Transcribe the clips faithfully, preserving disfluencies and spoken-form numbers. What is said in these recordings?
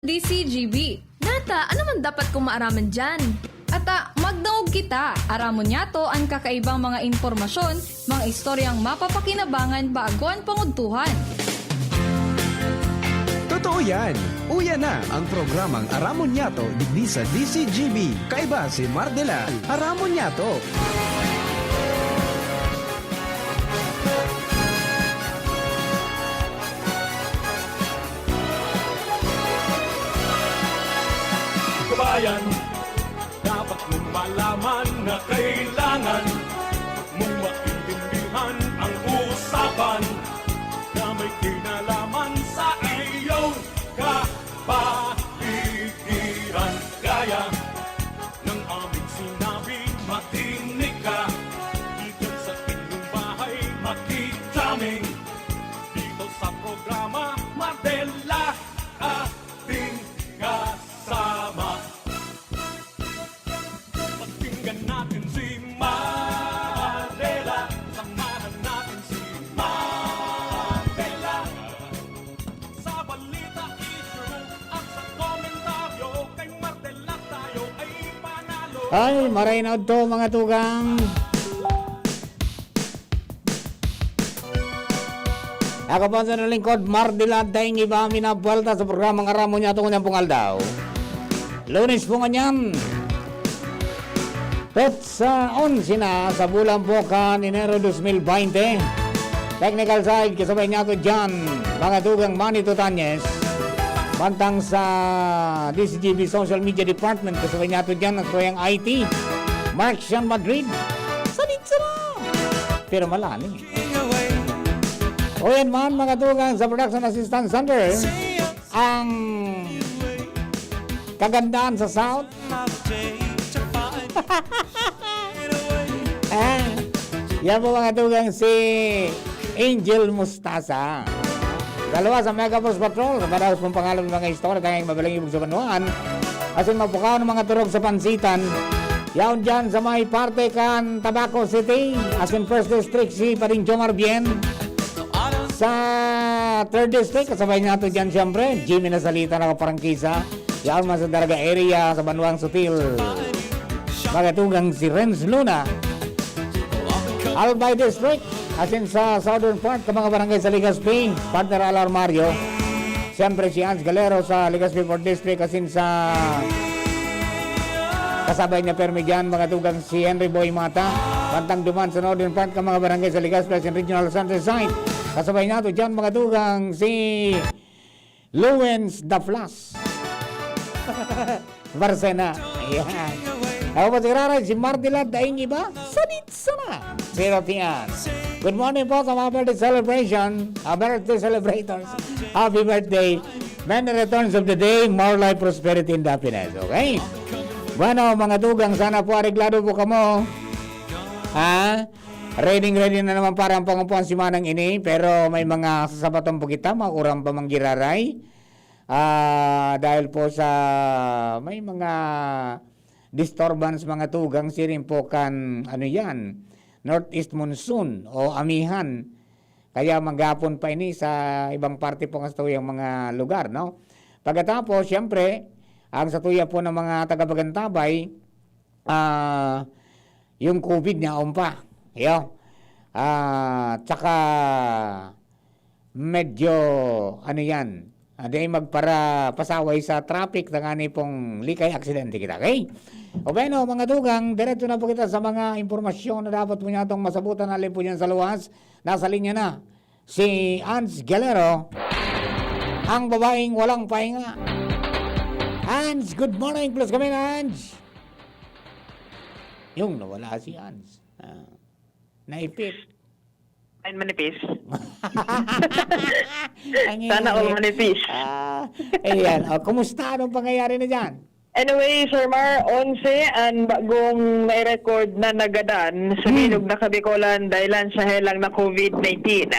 D C G B. Nata, ano man dapat kong maaraman diyan? Ata, magdangog kita. Aramon niyato an kakaibang mga impormasyon, mga istoryang mapapakinabangan bago an pangudtuhan. Totoo yan! Uya na ang programang Aramon Niyato digdi sa D C G B. Kaiba si Mar de la Aramon Niyato. Kabayan, dapat mong malaman na kailangan mong maintindihan ang usapan na may kinalaman sa iyong kapaligiran. Kaya ng aming sinabi, makinig ka. Diyan sa inyong bahay, makikita kami dito sa programa Mar de la, ating kasama. Pakinggan natin si Mar de la, samahan natin si Mar de la. Sa balita, issue, at sa komentaryo, kay Mar de la tayo ay panalo. Ay, maray na udto, mga tugang. Ako po ang lingkod, Mar de la, daing iba, minabwalta sa programang Aramon Niyato ngunyan pong aldaw. Lunes po ngunyan. Petsa onse na sa bulan po kan Enero dos mil baynte. Technical side, kasabay niyato diyan, mga tugang Manny Tutanyes. Mantang sa D C G B Social Media Department, kasabay niyato diyan, ang tuyang I T, Mark Sean Madrid. Sadit sana! Pero malalim. O yan man, mga tugang, sa Production Assistant Center, ang kagandaan sa South. Ah, yan po, mga tugang, si Angel Mustasa. Dalawa sa Mega Force Patrol, sa madaos pong pangalan ng mga istorya, tanging mabaling ibog sa banwaan. Asin mapukaw ng mga turog sa pansitan. Yaon dyan sa may parte kan Tabaco City, asin First District, si Pading Jomar Bien. Sa Third District, kasabay nato dyan, siyempre, Jimmy Nasalita, nakaparangkisa. Yaon man sa Daraga area, sa Banwang Sutil. Magatugang si Renz Luna. Albay District, asin sa southern part, ka mga barangay sa Legazpi, partner Alar Mario. Siyempre, si Hans Galero sa Legazpi Fourth District, asin sa kasabay niya permi dyan, mga tugang si Henry Boy Mata. Pantang duman sa northern part, ka mga barangay sa Legazpi, asin Regional Center Site. Kasabay nato dyan, mga tugang si Lewens Daflas. Barcena. Ayan. Ako po si Raray, si Mardilat, daing iba. Sadit sana. Pero tiyan. Good morning po sa mga birthday celebration, ah, birthday celebrators. Happy birthday. Many returns of the day, more life, prosperity, and happiness. Okay? Bueno, mga tugang, sana po areglado po kamo. Ha? Ready, ready na naman para ang pangupuan si Manang ini, pero may mga sasabaton po kita, mauram pa man giraray. Ah, dahil po sa may mga disturbance, mga tugang, siring po kan, ano yan, northeast monsoon o amihan. Kaya maghapon pa ini sa ibang parte po ng satuyang mga lugar, no? Pagkatapos, siyempre, ang satuya po ng mga taga-Bagantabay, ah, yung COVID niya, aon pa. Yo. Ah, tsaka medyo, ano yan, ah, di magparapasaway sa traffic, tangani pong likay aksidente kita, okay? O bueno, mga tugang, diretso na po kita sa mga impormasyon na dapat po niya itong masabutan, alin po yan sa luwas. Nasa linya na si Ans Galero, ang babaeng walang pahinga. Ans, good morning, plus kami na, Ans. Yung nawala si Ans. Ah, naipit. Ay, manipis. Ang Sana all ingay. Manipis. Ah, ayan. O, kumusta? Anong pangyayari na dyan? Anyway, Sir Mar, onse an bagong nai-record na nagadan sa Hmm. bilog na Kabikolan dahilan sa helang na COVID nineteen.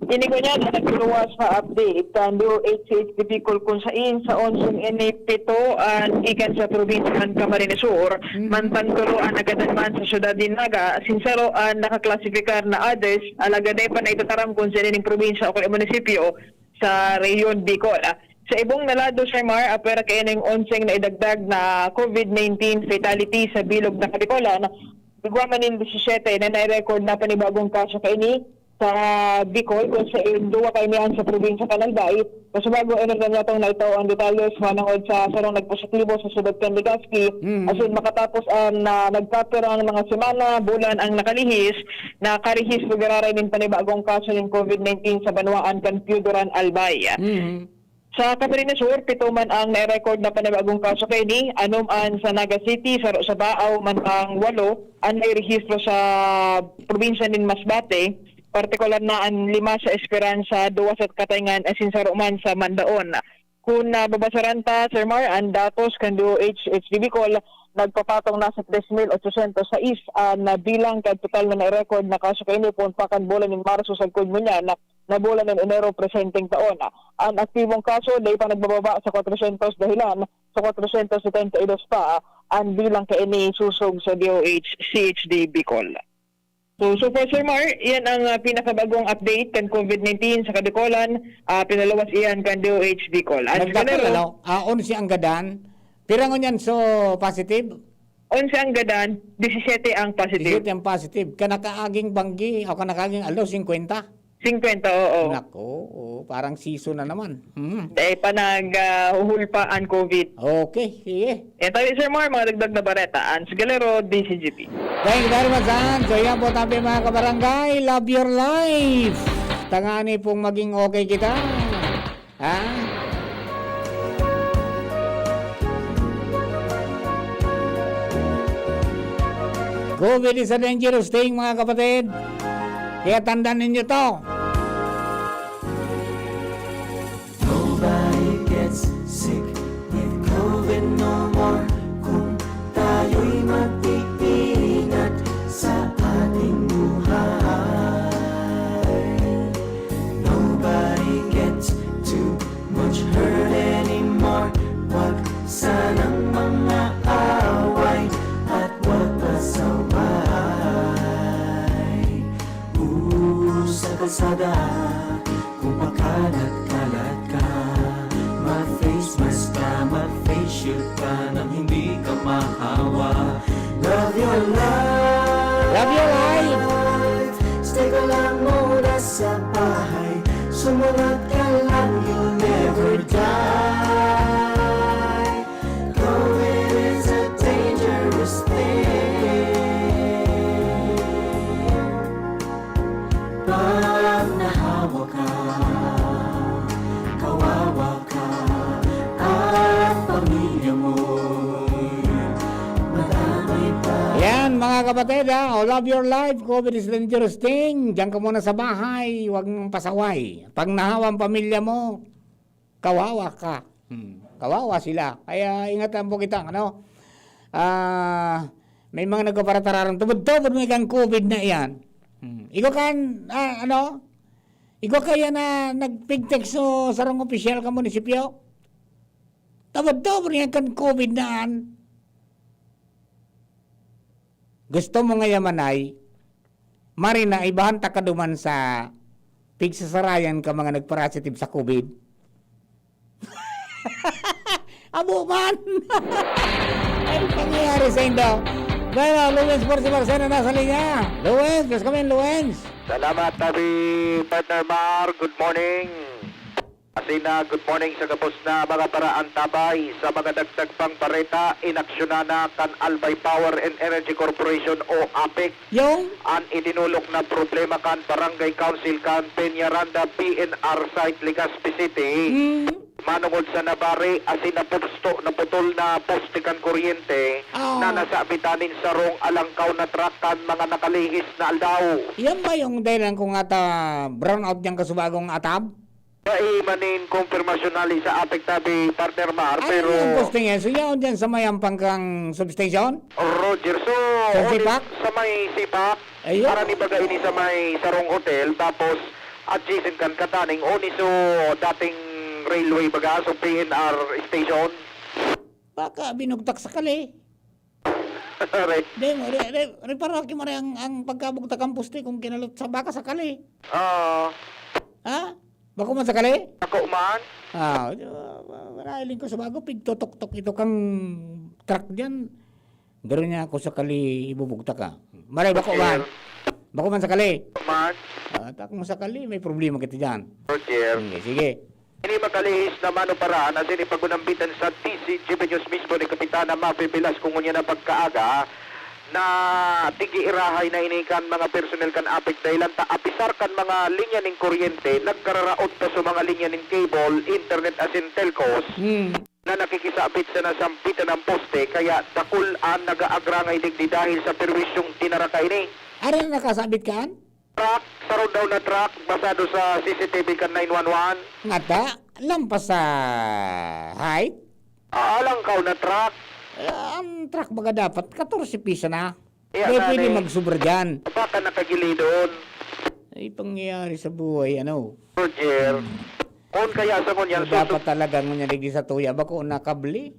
Ini ngunyan ang nagluwas sa update kan D O H C H D Bicol, kung sain sa onseng ini pito an gikan sa probinsya kan Camarines Sur, Mhm. mantang tulo an nagadan man sa syudad nin Naga, asin saro an nakaklasifikar na others, alagad dai pa naitataram kung sa ining probinsya o kaya munisipyo sa Rehiyon Bicol. Sa ibong na lado, Sir Mar, apwera kaining onseng naidagdag na COVID nineteen fatality sa bilog na Kadicolan, igwa man nin disisete na nai-record na panibagong kaso kaini sa Bicol, kung sa duwa kaini an sa probinsya kan Albay. Kasubago, enot na niyatong naitaw ang detalye manongod sa sarong nagpositibo sa syudad kan Legazpi. Mm. Asin makatapos an, ah, nagkapirang mga semana, bulan ang nakalihis, nakarehistro giraray nin panibagong kaso nin COVID nineteen sa banwaan kan Pio Duran, Albay. Mm. Sa Camarines Sur, pito man ang nai-record na panibagong kaso kaini, anom an sa Naga City, saro sa Baao, mantang walo an nairehistro sa probinsya nin Masbate, partikular na an lima sa Esperanza, duwa sa Katayngan, asin saro man sa Mandaon. Kun, ah, babasaran ta, Sir Mar, an datos kan D O H H D Bicol, nagpapatong na sa tres mil otsosyentos sais an, ah, bilang kan total na nai-record na kaso kaini poon pa kan bulan nin Marso sagkod ngunyan na bulan nin Enero presenteng taon. An aktibong kaso dai pa nagbababa sa kwatrosyentos, dahelan sa kwatrosyentos setenta y dos pa an bilang kaini sosog sa D O H C H D Bicol. So, so far, Sir Mar, iyan ang, ah, pinakabagong update kan COVID nineteen sa Kadicolan, ah, pinaluwas iyan kan D O H Bicol. An Nagdakul, ganero, ano? Ah, onse ang gadan. Pira ngunyan so positive? Onse ang gadan, disisete ang positive. Disisete ang positive. Kanakaaging banggi o kanakaaging aldaw, singkwenta? Singkwenta, oo. Nako, oo, parang season na naman. Hmm. Dai pa nag, ah, huhulpa an COVID. Okay, sige. Yan tayo, Sir Mar, mga dagdag na bareta. Hans Galero, D Z G P. Thank you very much, Hans. So, yan po tabi, mga kabarangay. Love your life. Tangani pong maging okay kita. Ha? COVID is a dangerous thing, mga kapatid. Kaya tandaan ninyo to. Nobody gets sick with COVID no more kung tayo'y mag-iingat sa ating buhay. Nobody gets too much hurt anymore. Wag sanang mga away at wag pasaway. Usa kalsada, kung pakalat-kalat ka, mag-face mask ka, mag-face shield ka nang hindi ka mahawa. Love your life. Love your life. Stay ka lang muna sa bahay. Sumulat ka lang, you'll never die. COVID is a dangerous thing. Pag nahawa ka, kawawa ka, at pamilya mo'y madamay pa. Yan, mga kapatid, ha? O, love your life. COVID is a dangerous thing. Diyan ka muna sa bahay. Huwag mong pasaway. Pag nahawa ang pamilya mo, kawawa ka. Hmm. Kawawa sila. Kaya ingatan po kita, ano? Ah, may mga nagpaparatararan, tubod-tubod may kan COVID na iyan. Hmm. Ikaw kan, ah, ano? Ikaw kaya na nagpigtext so sarong opisyal ka munisipyo? Tubod-tubod yan kan COVID na an. Gusto mo nga yamanay? Mari na, ibahan ta ka duman sa pigsasarayan ka mga nagparasitive sa COVID. Abo man! Ay, pangyayari sa indo. Bueno, Luwens Porcibarcena nasa linya. Luwens, just come in, Luwens. Salamat, Tabi, Partner Mar. Good morning. Asina, good morning sa gabos na mga paraantabay. Sa mga dagdag pang bareta, inaksyonan na kan Albay Power and Energy Corporation o APEC Yung? an itinulok na problema kan Barangay Council kan Peñaranda P N R site, Legazpi City. Hmm. Manungod sa nabari, asina pusto, naputol na poste kan kuryente Oo. na nasabitan nin sarong alangkaw na truck kan mga nakalihis na aldaw. Yan ba yung dahilan kung ata brownout niyang kasubagong atab? Dai man nin kumpirmasyon hali sa APEC, Tabi, Partner Mar, Ano pero yung posting yan? So, yaon dyan sa may ampang kang substation? Roger, so, Sa only sipak? sa may sipak, Ayun. Aram ni baga ini sa may sarong hotel, tapos adjacent kan kataning, oni so dating railway baga, so P N R station. Baka binugtak sa kali. Re- Di mo, re, re, repara ki mare ang, ang pagkabugtak ang poste kung kinalot sa baka sa kali. Ah. Ha? Bako man sakali? Bako man. Ah, di ba, marahil ko sa bago, pigtutok-tok ito kang truck diyan. Garo niya ako sakali ibubugtak ka. Maray, bako man. Bako man sakali. Bako man. Ah, tak mo sakali, may problema kita diyan. Roger. Sige, sige. Ini makalihis na mano para na sini pagunambitan sa D C G B News mismo ni Kapitana Mafe Velasco ngunyan na pagkaaga na tigi-irahay na ini kan mga personnel kan APEC dahilan ta apisar kan mga linya ning kuryente, nagkararaot pa sa mga linya ning cable, internet asin telcos Hmm. na nakikisabit sa nasampitan ng poste, kaya dakul an nag-aagrangay digdi dahil sa perwisyong dinara kaini. Ari na nakasabit kan? Truck, saro daw na truck, basado sa C C T V kan nine one one. Ngata, lampas sa height? Ah, alang kaw na truck. Eh, ang truck baga dapat katorse pisa na. Iya Di nga pwede ni. Magsubra dyan. Baka nakagilidon. Ay, pangyayari sa buhay, ano? Roger. Hmm. Kung kaya sa ngunyan, So, dapat susub- talaga ngunyan, digdi sa tuya, bako nakabli?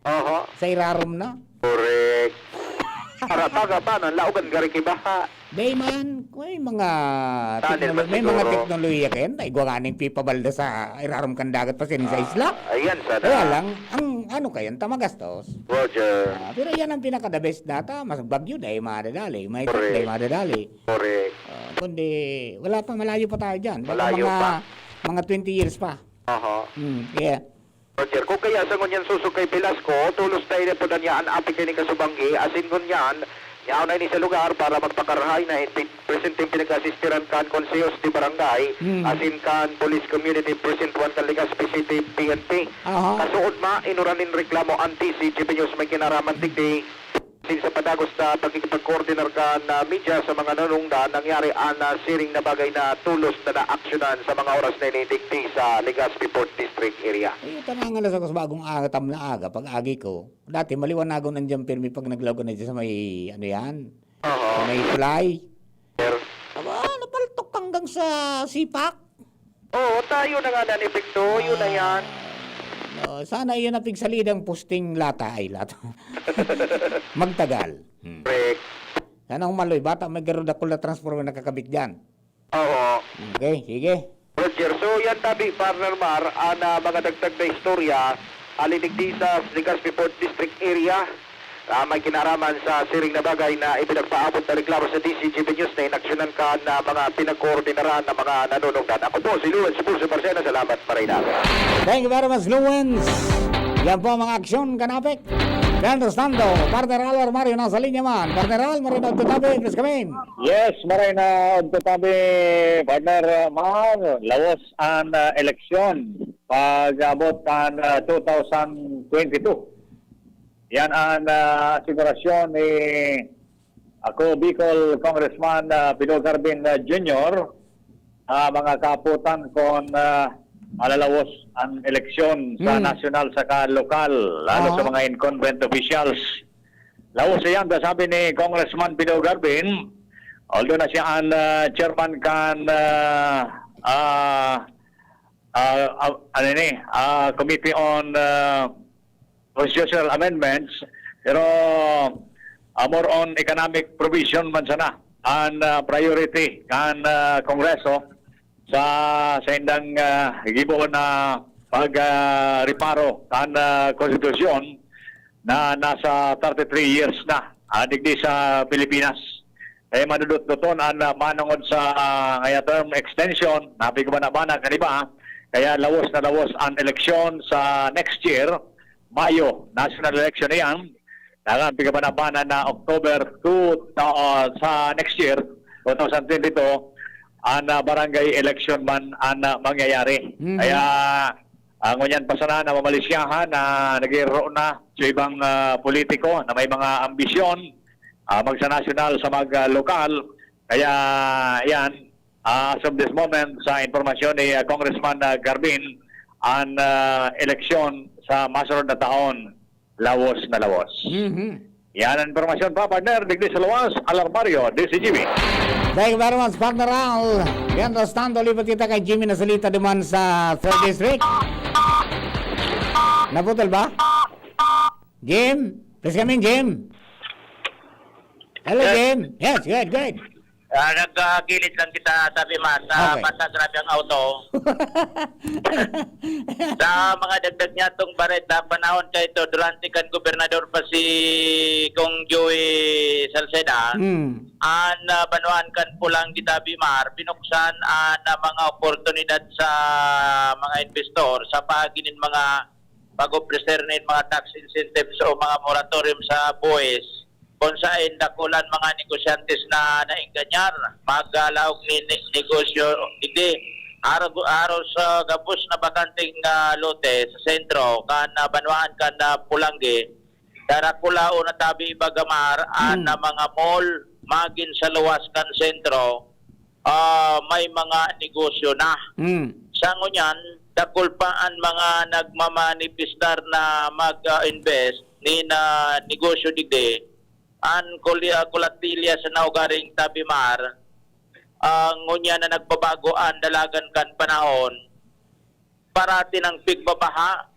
Aha. Sa irarom na? Correct. Para taga pa, nang laogan gari kibaha. Day man, may mga Tunnel teknolo-, man may mga siguro. Teknolohiya kayan, ta igwa nga ning pipabalda sa irarom kan dagat pa sining sa Ah, isla. Ayan, sana. Kaya lang, ang ano kayan, ta magastos. Roger. Ah, pero yan ang pinaka-the best data, mas bagyo, dahil madadali, may truck, Correct. Dahil madadali. Correct. Ah, kundi, wala pa, malayo pa tayo dyan. Baka Malayo mga, pa. Mga twenty years pa. Aha. Hmm, yeah. Roger, kung kaya sa ngunyan susog kay Velasco, tolos na ini po na niya an APEC ini kasubanggi, asin ngunyan, yaon na ini sa lugar para magpakarahay na in pi-, presenteng pinag-asistiran kan Konsehos de Barangay, Hmm. asin kan Police Community Precinct one kan Legazpi City P N P. Aha. Kasuod ma, inuran nin reklamo an D C G B News may kinaraman digdi. Sin sa padagos na pakikipagkoordinar kan, ah, media sa mga nanunungdan, nangyari an, ah, siring na bagay na tolos na naaksyonan sa mga oras na ini digdi sa Legazpi Fourth District area. Ay, tanangan na sa kus bagong aga, tam na aga, pag-agi ko. Dati, maliwanagon nandiyan, pirmi pag naglaog ka na dyan sa may, ano yan? Oo. Sa may tulay. Sir. Aba, napaltok hanggang sa sipak. Oo, tayo na nga na epekto, yun na Ah, yan. No, sana iyon ang pigsalidang posting lata, ay, lata. Magtagal. Hmm. Correct. Sana humaloy, bata may garo dakul na transformer nakakabit dyan. Oo. Okay, sige. Roger, so yan tabi, Partner Mar, ang, ah, mga dagdag na istorya, hali digdi sa Legazpi Fourth District area, ah, may kinaraman sa siring na bagay na ipinagpaabot na reklamo sa D C G B News na inaksyonan kan, ah, mga pinagkoordinaran na mga nanunungdan. Ako po si Luan Sibuso Marcena. Salamat, Marina. Thank you very much, Luan. Yan po ang mga aksyon kan APEC. Mientras tanto, Partner Al Armario nasa linya man. Partner Al, Marina, Tabi, please come in. Yes, Marina, Tabi, Partner, ah, Mar, lawas an, ah, eleksyon pag-abot kan, ah, two thousand twenty-two. Yan ang, ah, asegurasyon ni ako, Bicol Congressman, ah, Pido Carbin, ah, Junior, ah, mga kaapotan kon, ah, malalawos ang eleksyon sa Hmm. nasyonal saka lokal, lalo sa Ah. mga incumbent officials. Lawos iyan, sabi ni Congressman Pido Carbin, although na siya ang, ah, chairman kan, ah, ah, ah, ah, ano ini, ah, Committee on, ah, Constitutional Amendments, pero, ah, more on economic provision man sana ang, ah, priority kan, ah, Kongreso sa saindang, ah, gibo na pag, ah, reparo kan, ah, konstitusyon na nasa thirty-three years na, ah, digdi sa Pilipinas. Eh, madudot-doton an, ah, manongod sa, ah, ngaya term extension, napigbanabana kan iba. Kaya lawos na lawos an eleksyon sa next year, Mayo, national election na yan. Dagan pigabanabanan na October two, ta-, ah, sa next year, two thousand twenty-two, an, ah, barangay election man an, ah, mangyayari. Mhm. Kaya, ah, ngunyan pa sana na mamalisyahan na nagirro na sa ibang, ah, politiko na may mga ambisyon, ah, magsanasyonal sa mag, ah, lokal. Kaya, yan, ah, as of this moment, sa impormasyon ni, ah, Congressman, ah, Carbin, an, ah, eleksyon sa masunod na taon, lawos na lawos. Mhm. Yan ang impormasyon pa, partner. Digdi sa lawas, Al Armario, D C G B. Thank you very much, partner Al. Mientras tanto, lipat kita kay Jimmy Nasalita duman sa third District. Naputol ba? Jim? Please come in, Jim. Hello, Yes. Jim. Yes, good, good. Ah, nagkakilid lang kita, Tabi Mar, sa Okay. basa grabe ang auto. Sa mga dagdag niya tong bareta, panahon kaito, durante kan gobernador pa si Kong Joey Salceda, Mm. an, ah, banwaan kan Pulang Gitabi Mar, binuksan an, ah, mga oportunidad sa mga investor sa paagi nin mga pag-opreser nin mga tax incentives o mga moratorium sa buhis. Kun saen dakul an mga negosyantes na naengganyar maglaog nin ne-, negosyo digdi. Arog, arog sa gabos na bakanteng, ah, lote sa sentro kan, ah, banwaan kan, ah, Polangui, Daracula o Natabe iba gamar an, Hmm. ah, mga mall magin sa luwas kan sentro, ah, may mga negosyo na. Hmm. Sa ngunyan, dakul pa an mga nagmamanifestar na mag, ah, invest nin, ah, negosyo digdi. An kuli-, ah, kulatilya sa naugaring Tabi Mar, ah, ngunyan na nagbabago an dalagan kan panahon, parati nang pigbabaha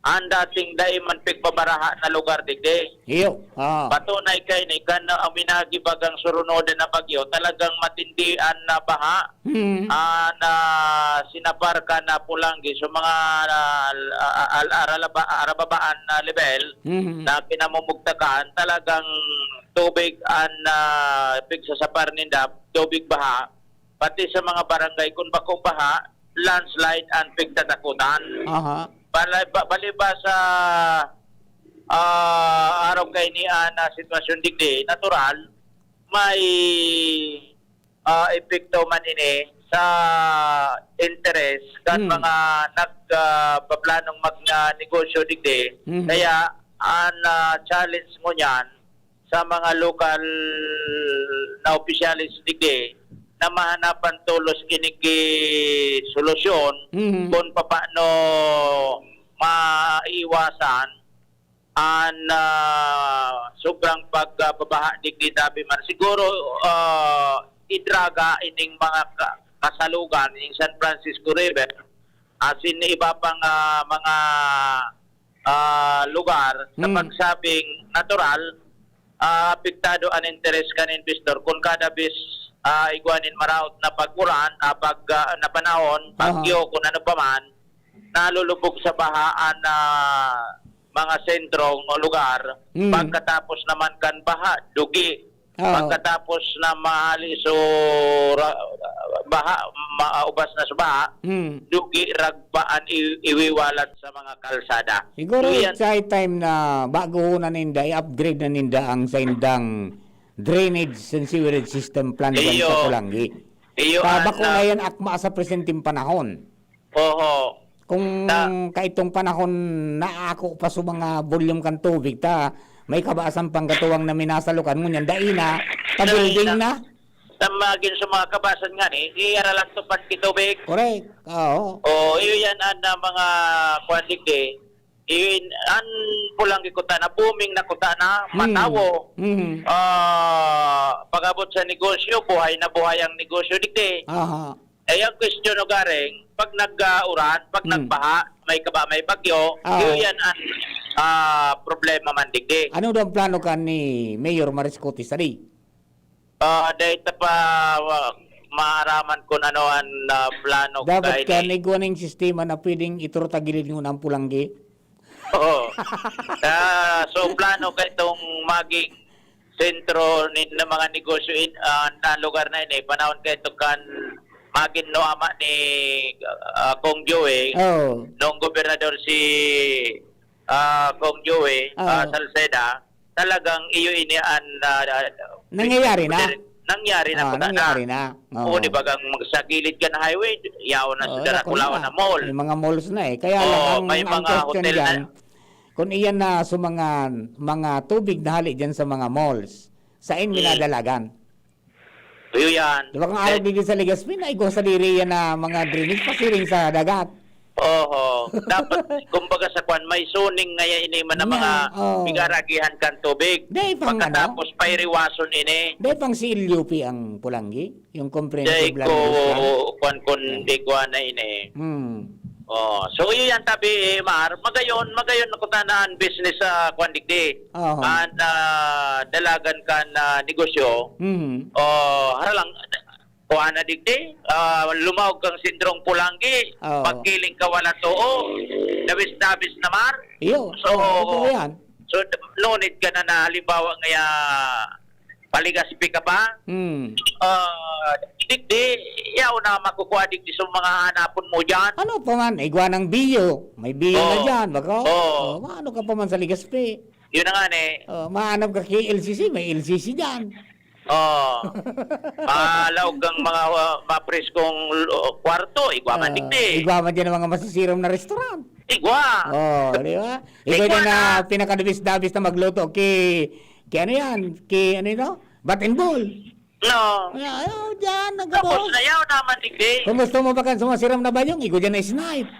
an dating dai man pigbabaraha na lugar digdi. Iyo, ah. Patunay kaini, kan, ah, minagi bagang surunodan na bagyo, talagang matindi an, ah, baha, Mm. ah, na sinapar kan, ah, Polangui. So, mga, ah, al-, ah, al-, aralaba-, arababaan na level Mm. na kinamumugtakan, talagang tubig an, ah, pigsasapar ninda, tubig baha. Pati sa mga barangay, kun bako baha, landslide an pigtatakutan. Aha. Bala-, ba-, baliba sa, ah, arog kaini an, ah, sitwasyon digdi, natural, may, ah, epekto man ini sa interes kan Hmm. mga nag, ah, paplanong mag, ah, negosyo digdi. Mhm. Kaya an, ah, challenge ngunyan, sa mga lokal na opisyales digdi na mahanapan tolos ini ki solusyon Mhm. kun papaano maiwasan an, ah, sobrang pagbabaha digdi, Tabi Mar. Siguro, ah, idraga ining mga ka-, kasalugan, ining San Francisco River, asin iba pang, ah, mga, ah, lugar sa Hmm. pagsabing natural, ah, apektado an interes kan investor kun kada bes, ah, igwa nin maraot na pag-ulan, ah, pag, ah, na panahon, Aha. bagyo, kun ano pa man, nalulubog sa baha an, ah, mga sentrong lugar. Hmm. Pagkatapos naman kan baha, dugi. Oo. Pagkatapos na mahali so ra-, baha, ma-, ubas na sa baha, Hmm. dugi ragba an i-, iwiwalat sa mga kalsada. Siguro So, yan. it's high time na baguhon na ninda, i-upgrade na ninda ang saindang drainage and sewerage system plan dyan Iyo. sa Polangui. Iyo, Ta, an, bako ah, na yan akma sa presenteng panahon. Oho. Kung Ta- kaitong panahon, naako pa sa mga volume kan tubig, ta may kabasan pang katuwang na minasalukan, ngunyan dai na, Dai pa-building na. na. Ta magin sa mga kabasan nga ni, iyara lang to panti tubig. Correct. Oo. O, iyo yan, an, ah, mga kuwan digdi. Iyo in, an Polangui kuta na, booming na kuta na, Hmm. matawo. Hmm. Ah, pag-abot sa negosyo, buhay na buhay ang negosyo digdi. Aha. Eh, ang question o garing, pag nag, ah, uran, pag Hmm. nagbaha, may kaba, may bagyo, Ah. iyo yan an, ah, problema man digdi. Ano daw ang plano kan ni Mayor Mariscote Sadi? Ah, dai ta pa, wa-, maaraman kun ano an, ah, plano Dapat kaini. Kan igwa ning sistema na pwedeng iturutagilid ngunyan an Polangui. Oo. Ah, so, plano kaitong maging sentro nin, ng mga negosyo in, ah, na lugar na ini, panahon kaito kan magin no ama ni, ah, Kong Joey, Oo. nung gobernador si, ah, Kong Joey, ah, Oo. Salceda, talagang iyo ini an, ah, Nangyayari na. Nangyari na Ah, po na. Nangyayari na. Oo. Oo, di ba, gang magsagilid ka na highway, yaon na Oo, sa Daraculawan na mall. May mga malls na eh. Kaya Oo, lang ang, may ang mga question hotel na. Dyan, kung iyan na sa mga, mga tubig na hali dyan sa mga malls, sain Hmm. minadalagan? Iyo yan. Di ba kung Eh, araw digdi sa Legazpi, naigwa sa diri yan na mga drainage pasiring sa dagat? Oho. Dapat, kumbaga sa kwan, may zoning ngaya ini man ang Nga, mga oo. pigaragihan kan tubig. Dai pang ano? Pagkatapos, pairiwason ini. Dai pang C L U P ang Polangui? Yung comprehensive Dai land ko, use plan? kwan, kung Hmm. di ko na ini. Hmm. Oh, so iyo yan, tabi, Mar. Magayon, magayon na kuta na an business sa kuan digdi. Aha. An, ah, dalagan kan, ah, negosyo. Mhm. Oh, hara lang, kuan na digdi. Ah, lumaog kang sentrong Polangui, Oo. pagkiling ka wala too. Dabis-dabis na, Mar. Iyo. So, Oo, totoo yan. so, no need ka na, na halimbawa ngaya, paligaspi ka pa. Hmm. Ah, digdi, yaw na makukua digdi sa mga hanapon mo diyan. Ano pa man, igwa ng biyo. May biyo na Oo. diyan, bako? Oo. Oh, maano ka pa man sa Legazpi? Yun na nga, ne. Oh, mahanap ka kay L C C, may L C C diyan. Oh. Palaog kang mga, uh, mapreskong, uh, kwarto, igwa man Ah, digdi. igwa man diyan ang mga masisirom na restaurant. Igwa. Oh, di ba? Igwa Igwa diyan na na. pinakadabis-dabis na magluto ki, ki ano yan? Ki ano ito? Bat and ball. No. Kaya, ayaw dyan, Tapos nagkabos. na yaw naman digdi. Kung gusto mo bakan sa mga siram na bayong, igwa dyan na snipe.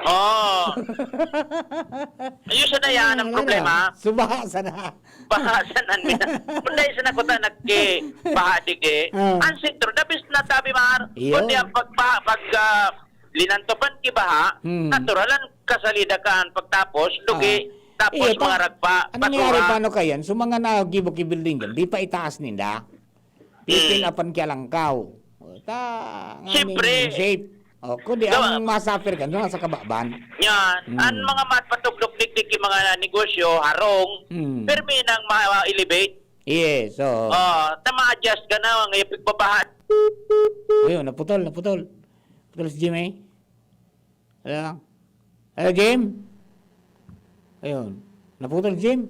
Oh. Ayun sa na yan ang Ano problema. na? Subaha sana. Baha sa nan. Kung dahil sa nakuta nagki baha digdi, Ah. ang sentro, dabis na tabi, Mar. Iyo. Kundi ang pagbaha, pag, ah, linantopan ki baha, Hmm. natural ang kasalida ka ang pagtapos, dugi, Ah. tapos Iyo, ta-, mga ragpa, ano nangyari basura. pa, ano kayan? So, mga nagibo ki building dyan, di pa itaas ninda. Pipil Hmm. apan ki alangkaw. O, ta, Siyempre. nganing shape. O, kundi Gawa. ang masuffer kan, mga sa kababan. Yan. Hmm. Ang mga matpatugdok digdi ki mga negosyo, harong, Hmm. pirmi nang ma-elevate. Yes, oo. Ah, ta ma-adjust ka na, ang ipagbabaha. Ayun, naputol, naputol. Putol si Jimmy. Hello? Hello, Jim? Ayun. Naputol, Jim?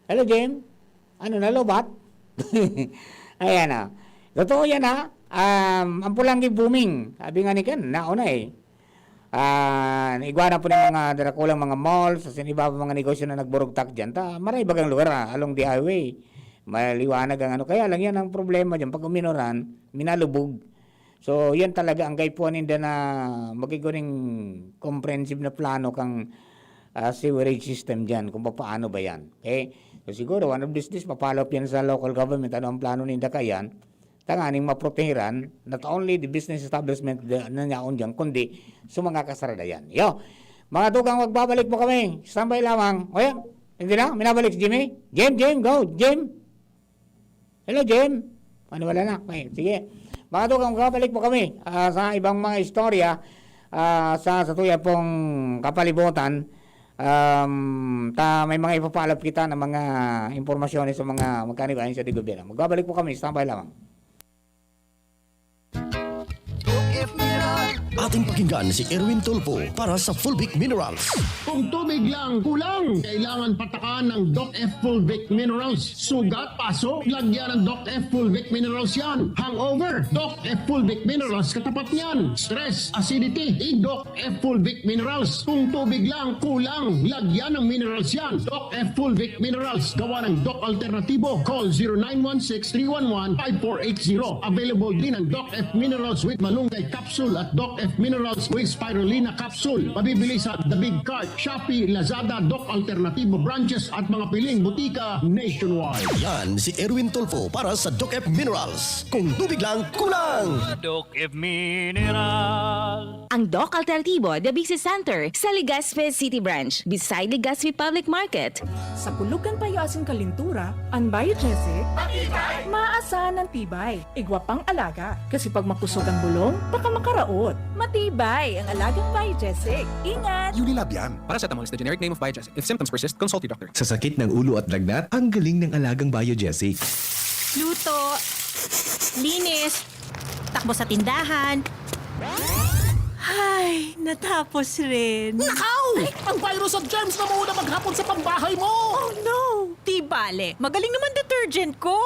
Hello, Jim? Ano, nalobat? Ayan, ah. Totoo yan, ha? Um, ang Polangui booming. Sabi nga ni Ken, nauna eh. Ah, igwa na po ng mga darakulang mga malls, sa iba pa mga negosyo na nagburugtak dyan. Ta, maray bagang lugar, ah, along the highway. Maliwanag ang ano. Kaya lang yan ang problema dyan. Pag uminuran, minalubog. So, yan talaga ang kaipuhan ninda na magiging comprehensive na plano kang, ah, sewerage system dyan, kung papaano ba yan. Okay? So, siguro, one of these days, papalop yan sa local government. Ano ang plano ninda kayan? Tanganing maprotehiran, not only the business establishment na, na yaon dyan, kundi sa mga kasaradayan. Yo, mga tugang, magbabalik po kami. Standby lamang. O yan, hindi na, minabalik si Jimmy. Jim, Jim, go, Jim. Hello, Jim. Ano, wala na? Okay, sige. Mga tugang, magbabalik po kami, ah, sa ibang mga istorya, ah, sa, sa tuya pong kapalibutan. Um, ta, may mga ipapaalap kita ng mga impormasyon sa mga magkanibayan sa di gobyerno. Magbabalik po kami. Standby lamang. Ating pakinggan si Erwin Tulfo para sa Fulvic Minerals. Kung tubig lang kulang, kailangan patakan ng Doc F Fulvic Minerals. Sugat, paso, lagyan ng Doc F Fulvic Minerals yan. Hangover, Doc F Fulvic Minerals katapat niyan. Stress, acidity, i-Doc F Fulvic Minerals. Kung tubig lang kulang, lagyan ng minerals yan. Doc F Fulvic Minerals, gawa ng Doc Alternatibo. Call zero nine one six three one one five four eight zero. Available din ang Doc F Minerals with Malunggay Capsule at Doc F Minerals with Spirulina Capsule. Mabibili sa The Big Cart, Shopee, Lazada, Doc Alternativo branches at mga piling butika nationwide. Yan si Erwin Tulfo para sa Doc F Minerals. Kung tubig lang, kulang! Doc F Mineral. Ang Doc Alternativo Diabetes Center sa Legazpi City Branch, beside Legazpi Public Market. Sa bulog kan payo asin kalintura, an Biogesic, matibay, maasahan an tibay. Igwa pang alaga, kasi pag makusog ang bulong, baka makaraot. Matibay ang alagang Biogesic. Ingat! Unilab yan. Paracetamol is the generic name of Biogesic. If symptoms persist, consult your doctor. Sa sakit ng ulo at lagnat, ang galing ng alagang Biogesic. Luto, linis, takbo sa tindahan. Ay, natapos rin. Nakaw! Ang virus at germs na muna maghapon sa pambahay mo! Oh no! Di bale, magaling naman detergent ko.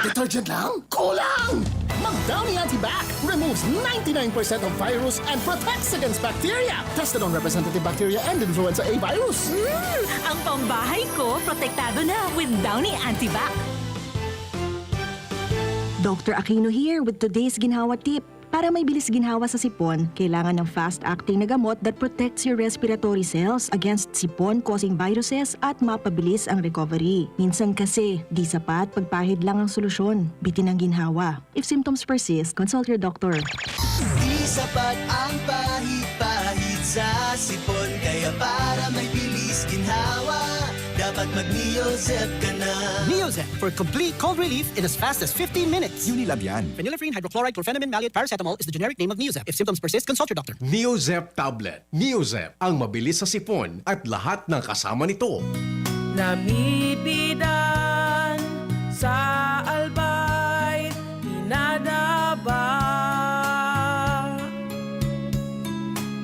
Detergent lang? Kulang! Mag Downy Antibac removes ninety-nine percent of virus and protects against bacteria. Tested on representative bacteria and influenza A virus. Mm, ang pambahay ko, protektado na with Downy Antibac. Doctor Aquino here with today's ginhawa tip. Para may bilis ginhawa sa sipon, kailangan ng fast-acting na gamot that protects your respiratory cells against sipon-causing viruses at mapabilis ang recovery. Minsan kasi, di sapat pagpahid lang ang solusyon. Bitin ang ginhawa. If symptoms persist, consult your doctor. Di sapat ang pahid-pahid Sa sipon, kaya para may bilis ginhawa, dapat mag-Neozep ka na. Neozep for complete cold relief in as fast as fifteen minutes. Unilab yan. Phenylephrine, hydrochloride, chlorphenamine, maleate, paracetamol is the generic name of Neozep. If symptoms persist, consult your doctor. Neozep tablet. Neozep, ang mabilis sa sipon at lahat ng kasama nito. Namibidan sa Albay, pinadaba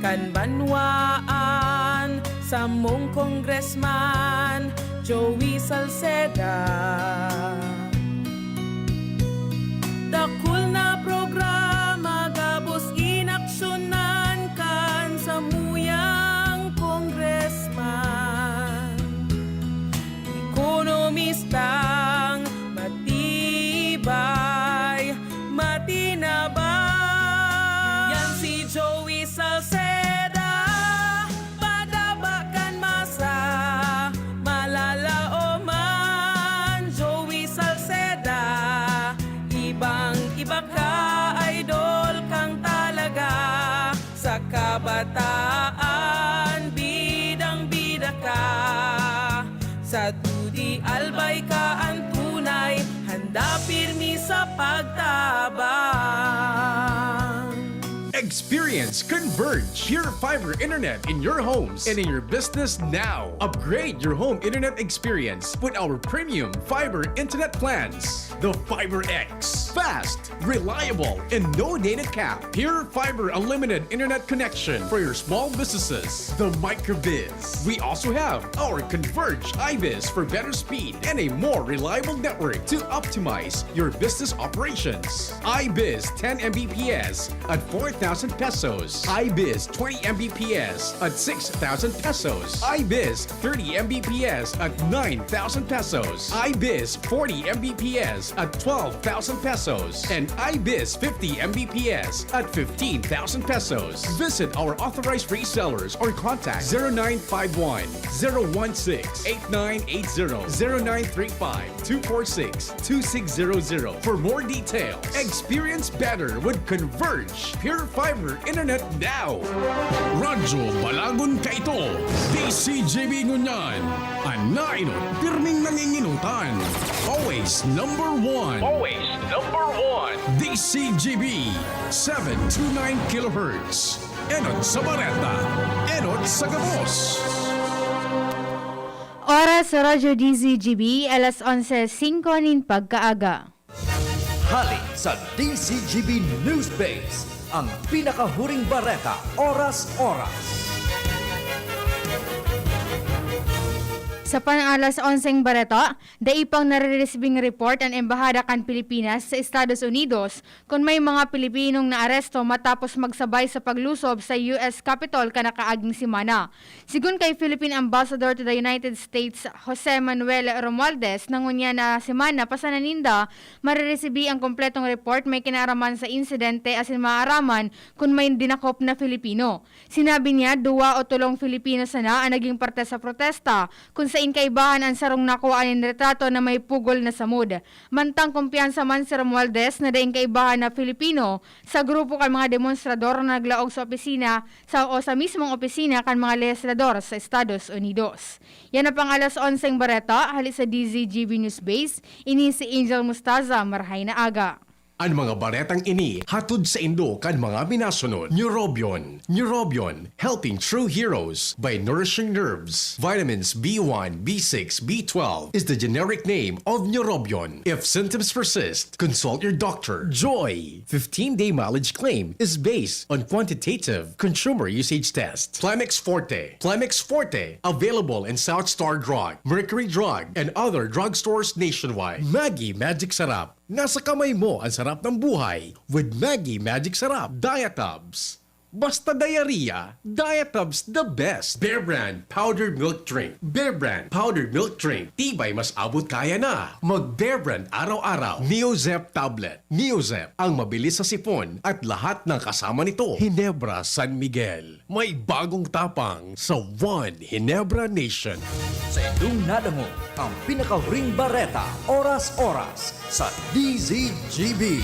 kan banwaan, samong Congressman Joey Salceda. Dakul na programa gabos inaksyonan kan samuyang Congressman. Ekonomistang matibay, matinabang. Yan si Joey Salceda, padaba kan masa, malalaoman. Joey Salceda, ibang-iba ka, idol kang talaga. Sa kabataan, bidang-bida ka. Sa dudi, Albay ka an tunay, handa pirmi sa pagtabang. Experience Converge Pure Fiber Internet in your homes and in your business now. Upgrade your home internet experience with our premium fiber internet plans. The Fiber X. Fast, reliable, and no data cap. Pure Fiber Unlimited Internet Connection for your small businesses. The Microbiz. We also have our Converge iBiz for better speed and a more reliable network to optimize your business operations. iBiz ten M B P S at four thousand pesos. iBiz twenty M B P S at six thousand pesos. iBiz thirty M B P S at nine thousand pesos. iBiz forty M B P S at twelve thousand pesos. And iBiz fifty M B P S at fifteen thousand pesos. Visit our authorized resellers or contact zero nine five one, zero one six, eight nine eight zero, zero nine three five, two four six, two six zero zero. For more details, experience better with Converge Pure Fiber Internet now. Radyo Balagon kaito, D C G B ngunyan. An nainot, pirming nanginginutan. Always number one. Always number one. D C G B, seven two nine kilohertz. Enot sa bareta, enot sa gabos. Oras sa Radyo D Z G B, alas onse singko nin pagkaaga. Hali sa D Z G B News Base, ang pinakahuring bareta, oras-oras. Sa pan-alas onseng bareta, dai pang nareresibing report an Embahada kan Pilipinas sa Estados Unidos kun may mga Pilipinong naaresto matapos magsabay sa paglusob sa U S Capitol kan nakaaging semana. Sigon kay Philippine Ambassador to the United States, Jose Manuel Romualdez, na ngunyan na semana pa sana ninda mariresibi ang kompletong report may kinaaraman sa insidente asin maaaraman kun may dinakop na Filipino. Sinabi niya, duwa o tolong Filipino sana ang naging parte sa protesta, kun sain kaibahan an sarong nakuha nin retrato na may pugol na samod. Mantang kumpiyansa man si Romualdez na daing kaibahan na Filipino sa grupo kan mga demonstrador na naglaog sa opisina sa, o sa mismong opisina kan mga lehislador sa Estados Unidos. Yan na pang alas onseng bareta, hali sa D Z G B News Base, ini si Angel Mustaza, marahay na aga. An mga baretang ini hatod saindo kan mga minasunod: Neurobion. Neurobion, helping true heroes by nourishing nerves. Vitamins B one, B six, B twelve is the generic name of Neurobion. If symptoms persist, consult your doctor. Joy, fifteen-day mileage claim is based on quantitative consumer usage test. Plemex Forte. Plemex Forte, available in South Star Drug, Mercury Drug, and other drugstores nationwide. Maggi Magic Sarap. Nasa kamay mo ang sarap ng buhay with Maggi Magic Sarap. Diatabs. Basta diarrhea, Diatabs the best. Bear Brand Powdered Milk Drink. Bear Brand Powdered Milk Drink. Tibay mas abot kaya na. Mag Bear Brand araw-araw. Neozep Tablet. Neozep, ang mabilis sa sipon at lahat ng kasama nito. Hinebra San Miguel. May bagong tapang sa One Hinebra Nation. Sa indong nadangog ang pinakahuring bareta, oras-oras, sa D Z G B.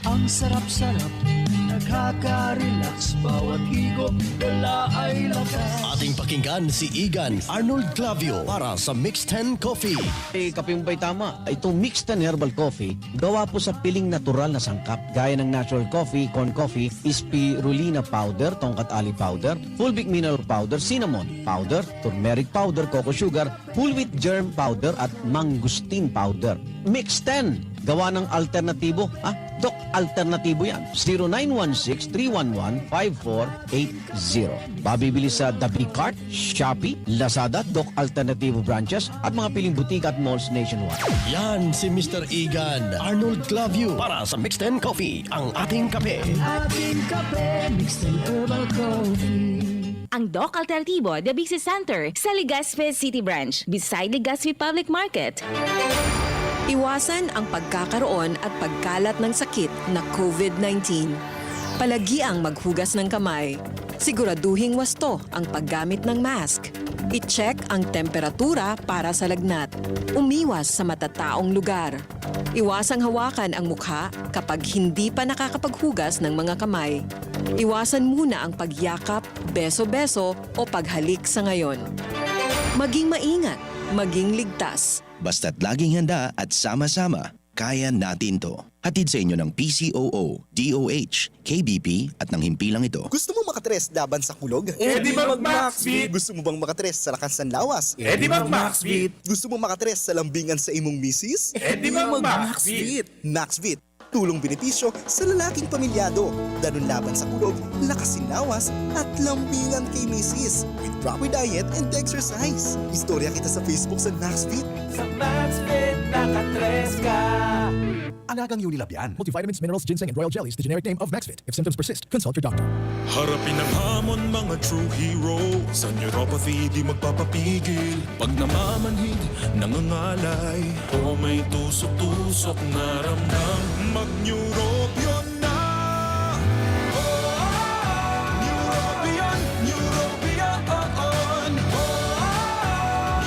Ang sarap-sarap ng Nakaka-relax bawat higop, dala ay lakas. Ating pakinggan si Igan Arnold Clavio para sa Mix ten Coffee. Eh, kaping bay tama. Itong Mix ten Herbal Coffee, gawa po sa piling natural na sangkap, gaya ng natural coffee, corn coffee, spirulina powder, tongkat ali powder, fulvic mineral powder, cinnamon powder, turmeric powder, coco sugar, whole wheat germ powder at mangosteen powder. Mix ten, gawa ng alternatibo. Ha? Dok, alternatibo yan. Zero nine one six three one one five four eight zero. Mabibili sa The Big Cart, Shopee, Lazada, Dok Alternatibo branches at mga piling butika at malls nationwide. Yan si Mister Igan Arnold Clavio para sa Mix ten Coffee, ang ating kape. Ating kape, Mix ten Herbal Coffee. Ang Doc Alternativo Diabetes Center sa Legazpi City Branch, beside Legazpi Public Market. Iwasan ang pagkakaroon at pagkalat ng sakit na COVID nineteen. Palagiang maghugas ng kamay. Siguraduhing wasto ang paggamit ng mask. I-check ang temperatura para sa lagnat. Umiwas sa matataong lugar. Iwasang hawakan ang mukha kapag hindi pa nakakapaghugas ng mga kamay. Iwasan muna ang pagyakap, beso-beso o paghalik sa ngayon. Maging maingat, maging ligtas. Basta't laging handa at sama-sama, kaya natin to. Hatid sa inyo ng P C O O, D O H, K B P at ng himpilang ito. Gusto mo makatres laban sa kulog? Eh di mag-Maxvit! Gusto mo bang makatres sa lakas ng lawas? Eh di mag-Maxvit! Gusto mo makatres sa lambingan sa imong misis? Eh di mag-Maxvit! Maxvit, tulong benepisyo sa lalaking pamilyado. Danun laban sa kulog, lakas sin lawas, at lambingan kay misis. With proper diet and exercise. Istorya kita sa Facebook sa Maxvit. Sa Maxvit, nakatres ka! Alagang Unilab yan. Multivitamins, minerals, ginseng, and royal jellies, the generic name of Maxvit. If symptoms persist, consult your doctor. Harapin ang hamon, mga true hero. Sa neuropathy, di magpapapigil. Pag namamanhid, nangangalay, o may tusok-tusok na ramdam, mag-Neurobion na! Neurobion, Neurobion,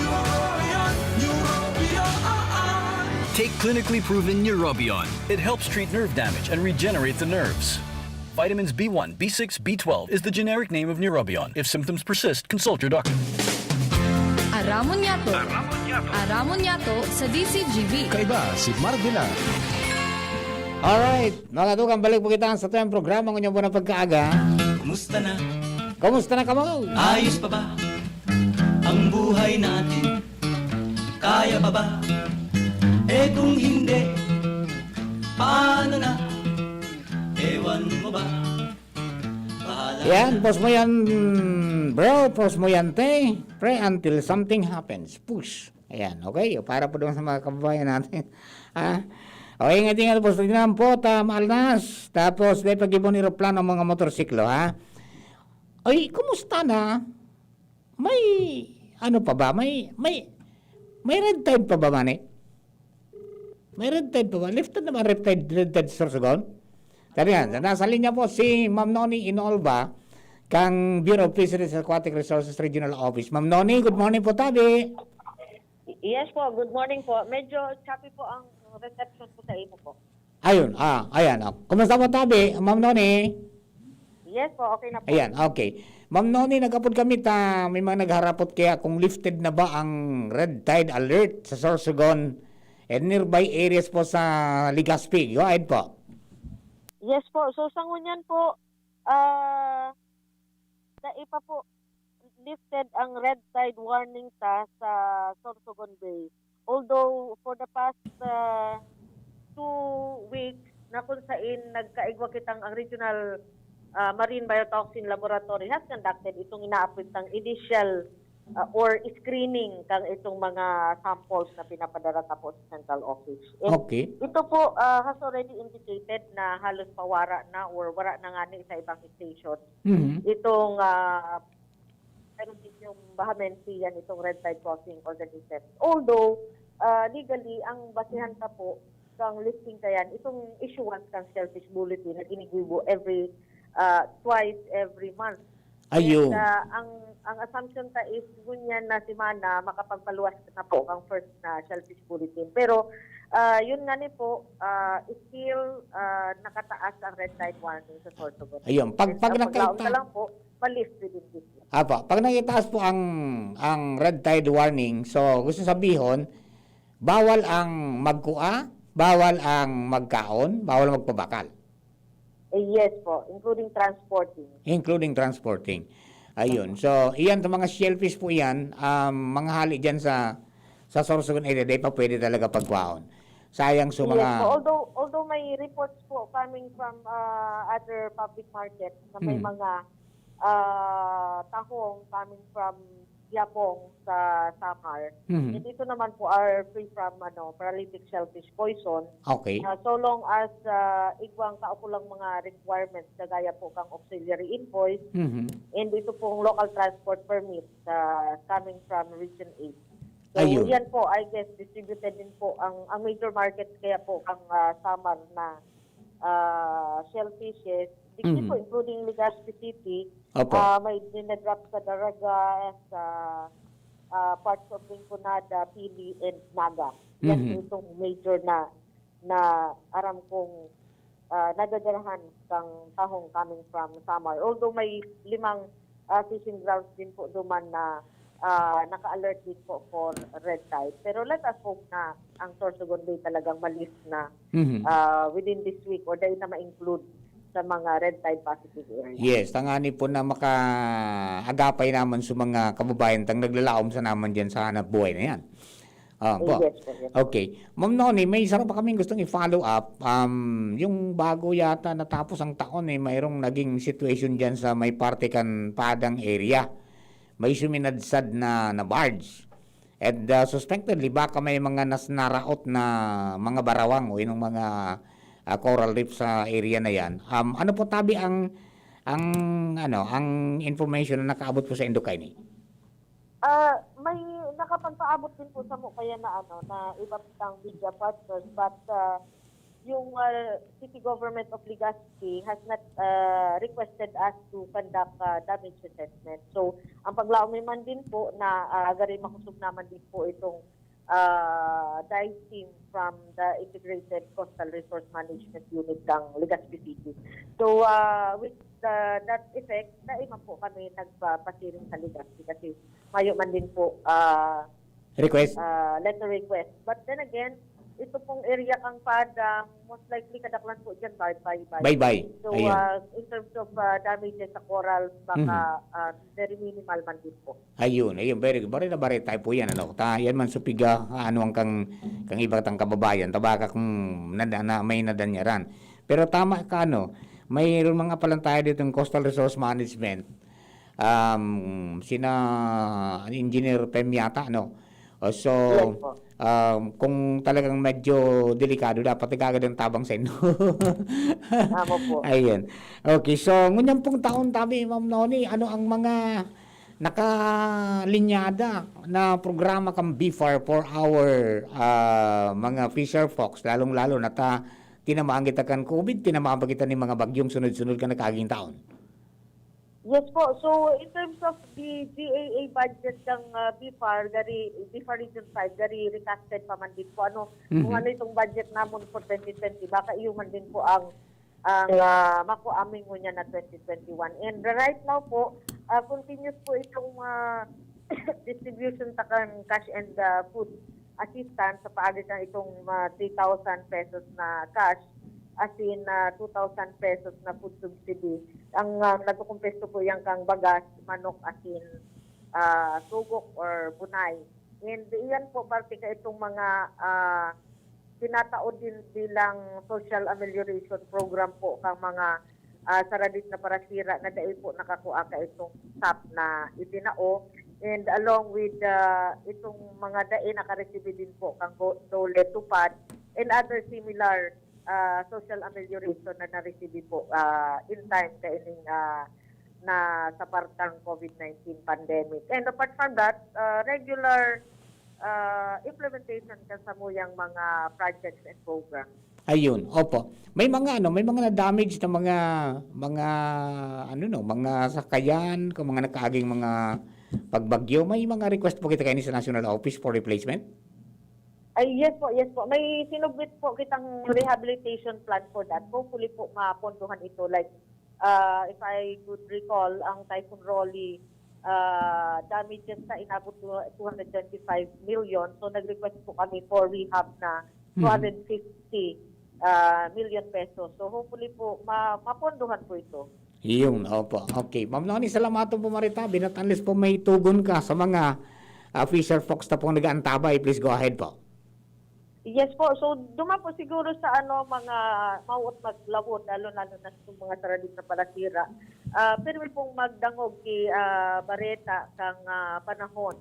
Neurobion, Neurobion. Take clinically proven Neurobion. It helps treat nerve damage and regenerate the nerves. Vitamins B one, B six, B twelve is the generic name of Neurobion. If symptoms persist, consult your doctor. Aramon Yato. Aramon Yato sa D C G B. Kaiba si Mark Villar. Alright, mga katugang, balik po kita sa atong programa ngunyan po na pagkaaga. Kumusta na? Kumusta na kamo? Ayos pa ba ang buhay natin? Kaya pa ba? Eh kung hindi, paano na? Ewan mo ba? Bahala Yan, na. Post mo yan, bro. Post mo yan, te. Pre, until something happens. Push. Ayan, okay? Para po doon sa mga kababayan natin. Ha? O, ingat-ingat po sa tinampo, ta maalnas. Tapos, dahil pag-ibon eroplano ang mga motorsiklo, ha? Oy, kumusta na? May, ano pa ba? May, may, may red tide pa ba, mani? May red tide pa ba? Lifted na ba ang red tide, red tide sa Sorsogon? Sabi nga, nasa linya po si Ma'am Noni Inolba, kang Bureau of Fisheries and Aquatic Resources Regional Office. Ma'am Noni, good morning po, tabi. Yes po, good morning po. Medyo choppy po ang reception po sa imo po. Ayun, ah, ayan. Oh. Kumusta po, tabi, Ma'am Noni? Yes po, okay na po. Ayan, okay. Ma'am Noni, nagkapod kami ta, may mga nagharapot kaya kung lifted na ba ang red tide alert sa Sorsogon and nearby areas po sa Legazpi. Go ahead po. Yes po. So sa ngunyan po, ah, dai pa po lifted ang red tide warning ta sa Sorsogon Bay. Although for the past ah, two weeks na kung sain nagkaigwa kitang ang Regional ah, Marine Biotoxin Laboratory has conducted itong inaapoy tang initial ah, or screening kang itong mga samples na pinapadara ta po sa central office. And Okay. Ito po ah, has already indicated na halos pawara na or wara na ngani sa ibang station. Mhm. Itong ah, Peruvium bahamense yan, itong red tide causing organisms. Although ah, legally, ang basihan ta po kang lifting kayan, itong issuance kang shellfish bulletin na ginigubo every ah, twice every month. Ayun. And, ah, ang ang assumption ta is ngunyan na semana makapagpaluwas na po ang first na shellfish bulletin. Pero Ah, yun nga ni po, ah, still, ah, nakataas ang red tide warning sa Sorsogon. Ayun, pag, pag Ang paglaon nakaita- na lang po, ma-lift within this week. Apa, pag nakitaas po ang ang red tide warning, so gusto sabihon, bawal ang magkua, bawal ang magkaon, bawal magpabakal. Eh, yes po, including transporting. Including transporting. Ayun. So, iyan sa mga shellfish po iyan, um, mga hali dyan sa sa Sorsogon area, di pa pwede talaga pagkwaon. Sayang sa Yes mga... po. Although, although may reports po coming from uh, other public markets na may Hmm. mga uh, tahong coming from Yabong sa Samar. Mhm. And ito naman po are free from ano, paralytic shellfish poison. Okay. Uh, so long as uh, igwang tao po lang mga requirements kagaya po kang auxiliary invoice Mhm. and ito pong local transport permit uh, coming from Region eight. So, Ayun. Yan po, I guess, distributed din po. Ang, ang major markets kaya po ang uh, Samar na uh, shellfishes, digdi Mhm. po, including Legazpi City, Opo. ah, may dinadrop sa Daraga, sa ah, parts of Rinconada, Pili, and Naga. Yan Mhm. po itong major na na aram kong ah, nadadalahan kang tahong coming from Samar. Although may limang ah, fishing grounds din po duman na ah, naka-alert din po for red tide. Pero let us hope na ang Sorsogon Bay talagang ma-lift na Mhm. ah, within this week or dahil na ma-include sa mga red tide positive area. Yes, tangani po na makaagapay naman sa mga kababayan tang naglalaom sa naman dyan sa hanap buhay na yan. Ah, po. Yes, po, yes. Okay. Ma'am Noni, may isa pa kaming gustong i-follow up. Um, yung bago yata natapos ang taon, eh, mayroong naging situation dyan sa may parte kan Padang area. May suminadsad na, na barge. And uh, suspectedly, baka may mga nas naraot na mga barawang o yung mga uh, coral reef sa area na yan. Um, ano po tabi ang ang ano ang information na nakaabot po sa Indokaini? Ah, may nakapagpaabot din po sa mo kaya na ano na iba pang media partners, but ah, yung ah, City Government of Legazpi has not ah, requested us to conduct ah, damage assessment. So, ang paglaom mi man din po na ah, gari makosog naman din po itong ah, dive team from the Integrated Coastal Resource Management Unit ng Legazpi City. So, ah, with the, that effect, dai man po kami nagpapasiring sa Legazpi kasi mayo man din po ah, Request? ah, letter request. But then again, ito pong area kang Padang, most likely kadaklan po dyan, bye-bye. Bye-bye. So, Ayun. ah, in terms of ah, damages sa coral, baka Mhm. ah, very minimal man din po. Ayun, ayun, very good. Bari na bari tayo po yan, ano. Ta, yan man supiga, ano ang kang, kang iba tang kababayan, tabaka kung nada, na, may nadanyaran. Pero tama ka, ano, mayroon mga palantayan dito ng Coastal Resource Management. Um, sina Engineer Pem yata, no? O, so, Yes po. um, kung talagang medyo delikado, dapat nagkagad ang tabang sa inyo. Tama po. Ayun. Okay, so, ngunyan pong taon, tabi, Ma'am Noni, ano ang mga nakalinyada na programa kang BFAR for our ah, mga fisher folks, lalong-lalo na ta tinamaan kita kan COVID, tinamaan pa kita ni mga bagyong sunod-sunod ka nagkaaging taon. Yes po. So, in terms of the G A A budget ng uh, BFAR, gari, BFAR Region five, gari recasted pa man din po. Ano, kung Mhm. ano itong budget namon for twenty twenty, baka iyo man din po ang ang uh, makuha mi ngunyan na twenty twenty-one. And right now po, uh, continuous po itong uh, distribution ta kan cash and uh, food assistance sa paagi kan itong uh, three thousand pesos na cash, asin uh, two thousand pesos na food subsidy. Ang uh, nagkukumpesto po yan kang bagas, manok, asin, uh, sugok or bunay. And iyan po parte ka itong mga uh, tinataod din bilang social amelioration program po kang mga ah, saradit na parasira na dai po nakakua ka itong SAP na itinao. And along with ah, itong mga dai nakaresibi din po kang go- DOLE TUPAD and other similar ah, social amelioration na naresibi po ah, in time kaining ah, na sa partang COVID nineteen pandemic. And apart from that, ah, regular ah, implementation kan samuyang mga projects and programs. Ayun, opo. May mga ano, may mga na-damage na mga mga ano no, mga sakayan, kung mga nakaaging mga pagbagyo, may mga request po kita kayo sa National Office for Replacement? Ay, yes po, yes po. May sinubmit po kitang rehabilitation plan for that. Hopefully po, mapondohan ito. Like, uh, if I could recall, ang Typhoon Rolly uh, damages na inabot to two hundred twenty-five million. So, nag-request po kami for rehab na two hundred fifty uh, million pesos. So, hopefully po, ma mapondohan po ito. Yun, opo. Okay. Ma'am Noni, salamatan po, Marita. Binat unless po may tugon ka sa mga uh, fisher folks na pong nag-aantabay, please go ahead po. Yes po. So, duman po siguro sa ano, mga mawot maglawod, lalo-lalo na sa mga saradit na palasira. Uh, pero pong magdangog ki uh, Bareta kang uh, panahon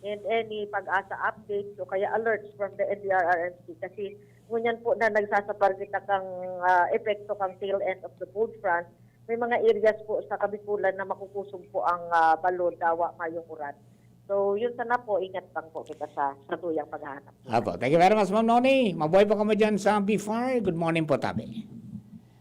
and any pag-asa updates o kaya alerts from the N D R R M C kasi ngunyan po na nagsasapar kita kang uh, epekto kang tail end of the cold front, may mga areas po sa Kabikulan na makukusog po ang uh, balod, dawa, mayong uran. So, yun sana po, ingat lang po kita sa, sa tuyang paghahanap. Apo, thank you very much, Ma'am Noni. Mabuhay po kamo dyan sa B F A R. Good morning po, tabi.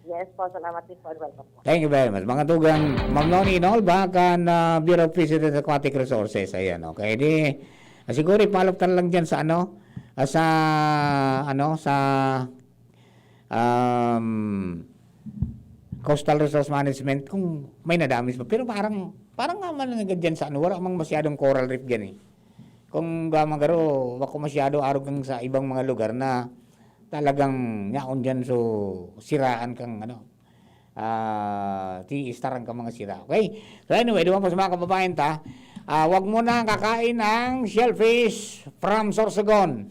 Yes po, salamat din po. Welcome po. Thank you very much. Mga tugang, Ma'am Noni Inolba, kan uh, Bureau of Fisheries and Aquatic Resources. Ayan, okay. Di, uh, siguro ipalaptan lang dyan sa ano, uh, sa, ano, sa um, coastal resource management kung may nadamis ba. Pero parang, parang nga man nga dyan sa ano, wala mang masyadong coral reef dyan eh. Kung gama garo, wako masyado arog kang sa ibang mga lugar na talagang yaon dyan so siraan kang ano, ah, tiistaran ka mga sira. Okay? So anyway, duman po sa mga kababayan ta, ah, wag mo na kakain ang shellfish from Sorsogon.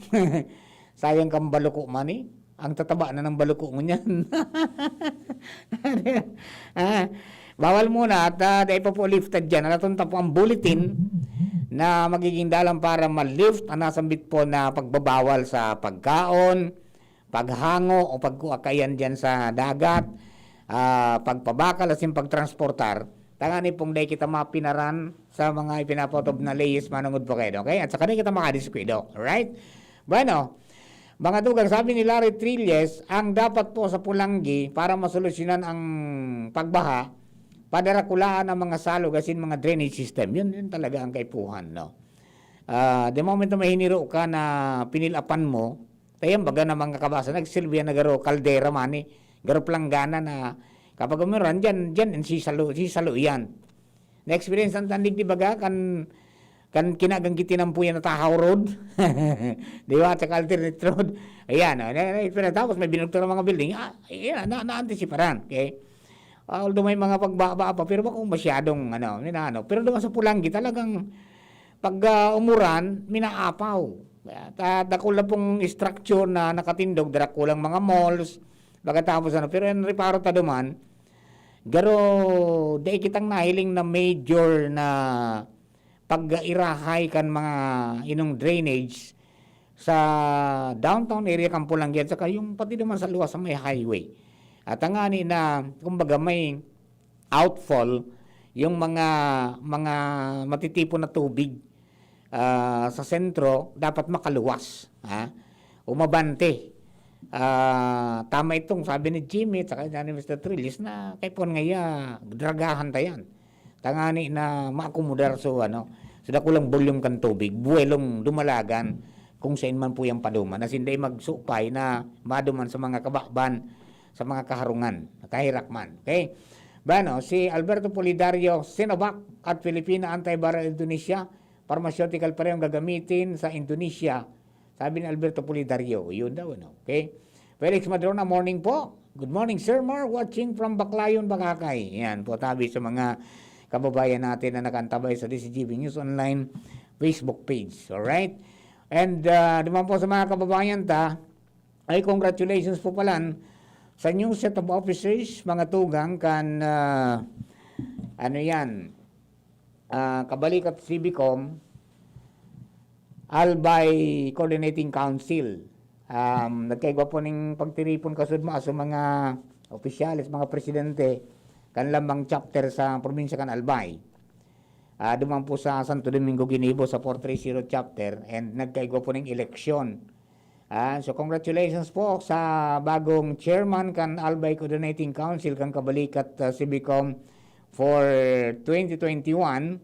Sayang kang baluko man eh. Ang tataba na ng baluko mo niyan. ah, bawal muna at uh, dahil pa po lifted dyan. Alaton ta po ang bulletin na magiging dalan para ma-lift ang nasambit po na pagbabawal sa pagkaon, paghango o pagkuakayan dyan sa dagat, uh, pagpabakal asin pagtransportar. Tangani pong dahil kita mapinaran sa mga ipinapotob na leyes manungod po kayo, okay? At saka di kita makadiskwidok, alright? Bueno, mga tugang, sabi ni Larry Trilles, ang dapat po sa Pulanggi para masolusyonan ang pagbaha, padarakulaan ang mga salog asin mga drainage system. Yun, yun talaga ang kaipuhan, no? Uh, the moment na mahiniro ka na pinilapan mo, tayan baga na mga kabasa, nagsilbihan na garo kaldera mani, garo planggana na kapag umuran, dyan, dyan, sisalo, sisalo yan. Na-experience ang tandig di baga kan kan kinagang gitinampuyan na Tahaw Road. Di ba? At saka alternate road. Ayan, oh, na, na, experience. Tapos may binugto ng mga building. Ah, ayan, na, naantisiparan. Okay? Ah, although may mga pagbaba pa, pero bakong masyadong, ano, minano. Pero doon sa Pulanggi, talagang pag uh, umuran, minaapaw. At uh, dakula pong structure na nakatindog, dakulang mga malls, pagkatapos ano, pero yung reparo ta duman, garo, dai kitang nahiling na major na pag-irahay kan mga inong drainage sa downtown area kan Pulanggi at saka yung pati naman sa luwas sa may highway. At ang ani na, kumbaga, may outfall yung mga mga matitipon na tubig uh, sa sentro, dapat makaluwas. Ha? Umabante. Uh, tama itong sabi ni Jimmy at saka ni Mister Trillis na kay Pon ngaya dragahan tayan. Tangani na maakomodar so ano, so dakulang volume kan tubig, buwelong dumalagan kung saan man po yung paduman. As in, dai magsupay na maduman sa mga kababan, sa mga kaharungan, kahirakman. Okay? Bueno, si Alberto Polidario, Sinovac at Filipina Antiviral Indonesia, pharmaceutical pa rin gagamitin sa Indonesia. Sabi ni Alberto Polidario, yun daw, ano? Okay? Felix Madrona, morning po. Good morning, Sir Mar. Watching from Baclayon, Bacacay. Yan po, tabi sa mga kababayan natin na nakantabay sa D C G B News Online Facebook page. Alright? And uh, naman po sa mga kababayan ta, ay congratulations po pala sa new set of officers, mga tugang, kan uh, ano yan, uh, kabalikat C B com, Albay Coordinating Council. Um, nagkaigwa po ning pagtiripon kasud mo sa mga opisyales, mga presidente, kan lambang chapter sa probinsya kan Albay. Uh, duman po sa Santo Domingo, Ginibo, sa four three zero chapter, and nagkaigwa po ning eleksyon. Uh, so congratulations po sa bagong chairman kan Albay Coordinating Council kan Kabalikat uh, C B com for twenty twenty-one.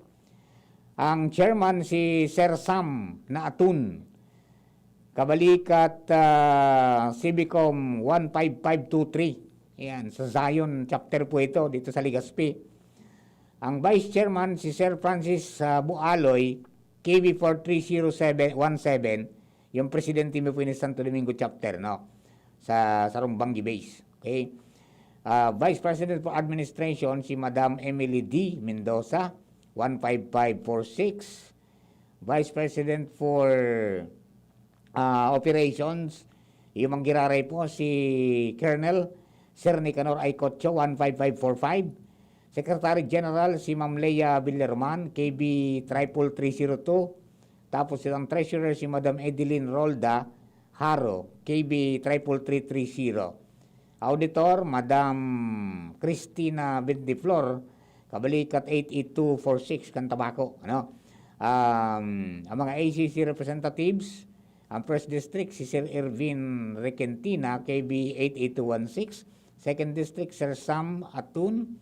Ang chairman si Sir Sam Naatun. Kabalikat, ah, Civicom one five five two three. Yan, sa Zion chapter po ito, dito sa Legazpi. Ang vice chairman, si Sir Francis, ah, Bualoy, K B four three zero seven one seven, yung presidente mo po ni Santo Domingo chapter, no? Sa Sarumbanggi base. Okay? Ah, Vice President for Administration, si Madam Emily D. Mendoza, one five five four six. Vice President for, ah, Operations, yung manggiraray po, si Colonel Sir Nicanor Aicotcho, one five five four five. Secretary General, si Ma'am Lea Villarman, K B triple three zero two. Tapos silang treasurer, si Madam Edeline Rolda Haro, K B triple three three zero. Auditor, Madam Christina Bendiflor, kabalikat eight eight two four six kan Tabaco, ano? Um, ang mga A C C representatives, ang First District, si Sir Ervin Requentina, K B eight eight two one six, Second District, Sir Sam Atun,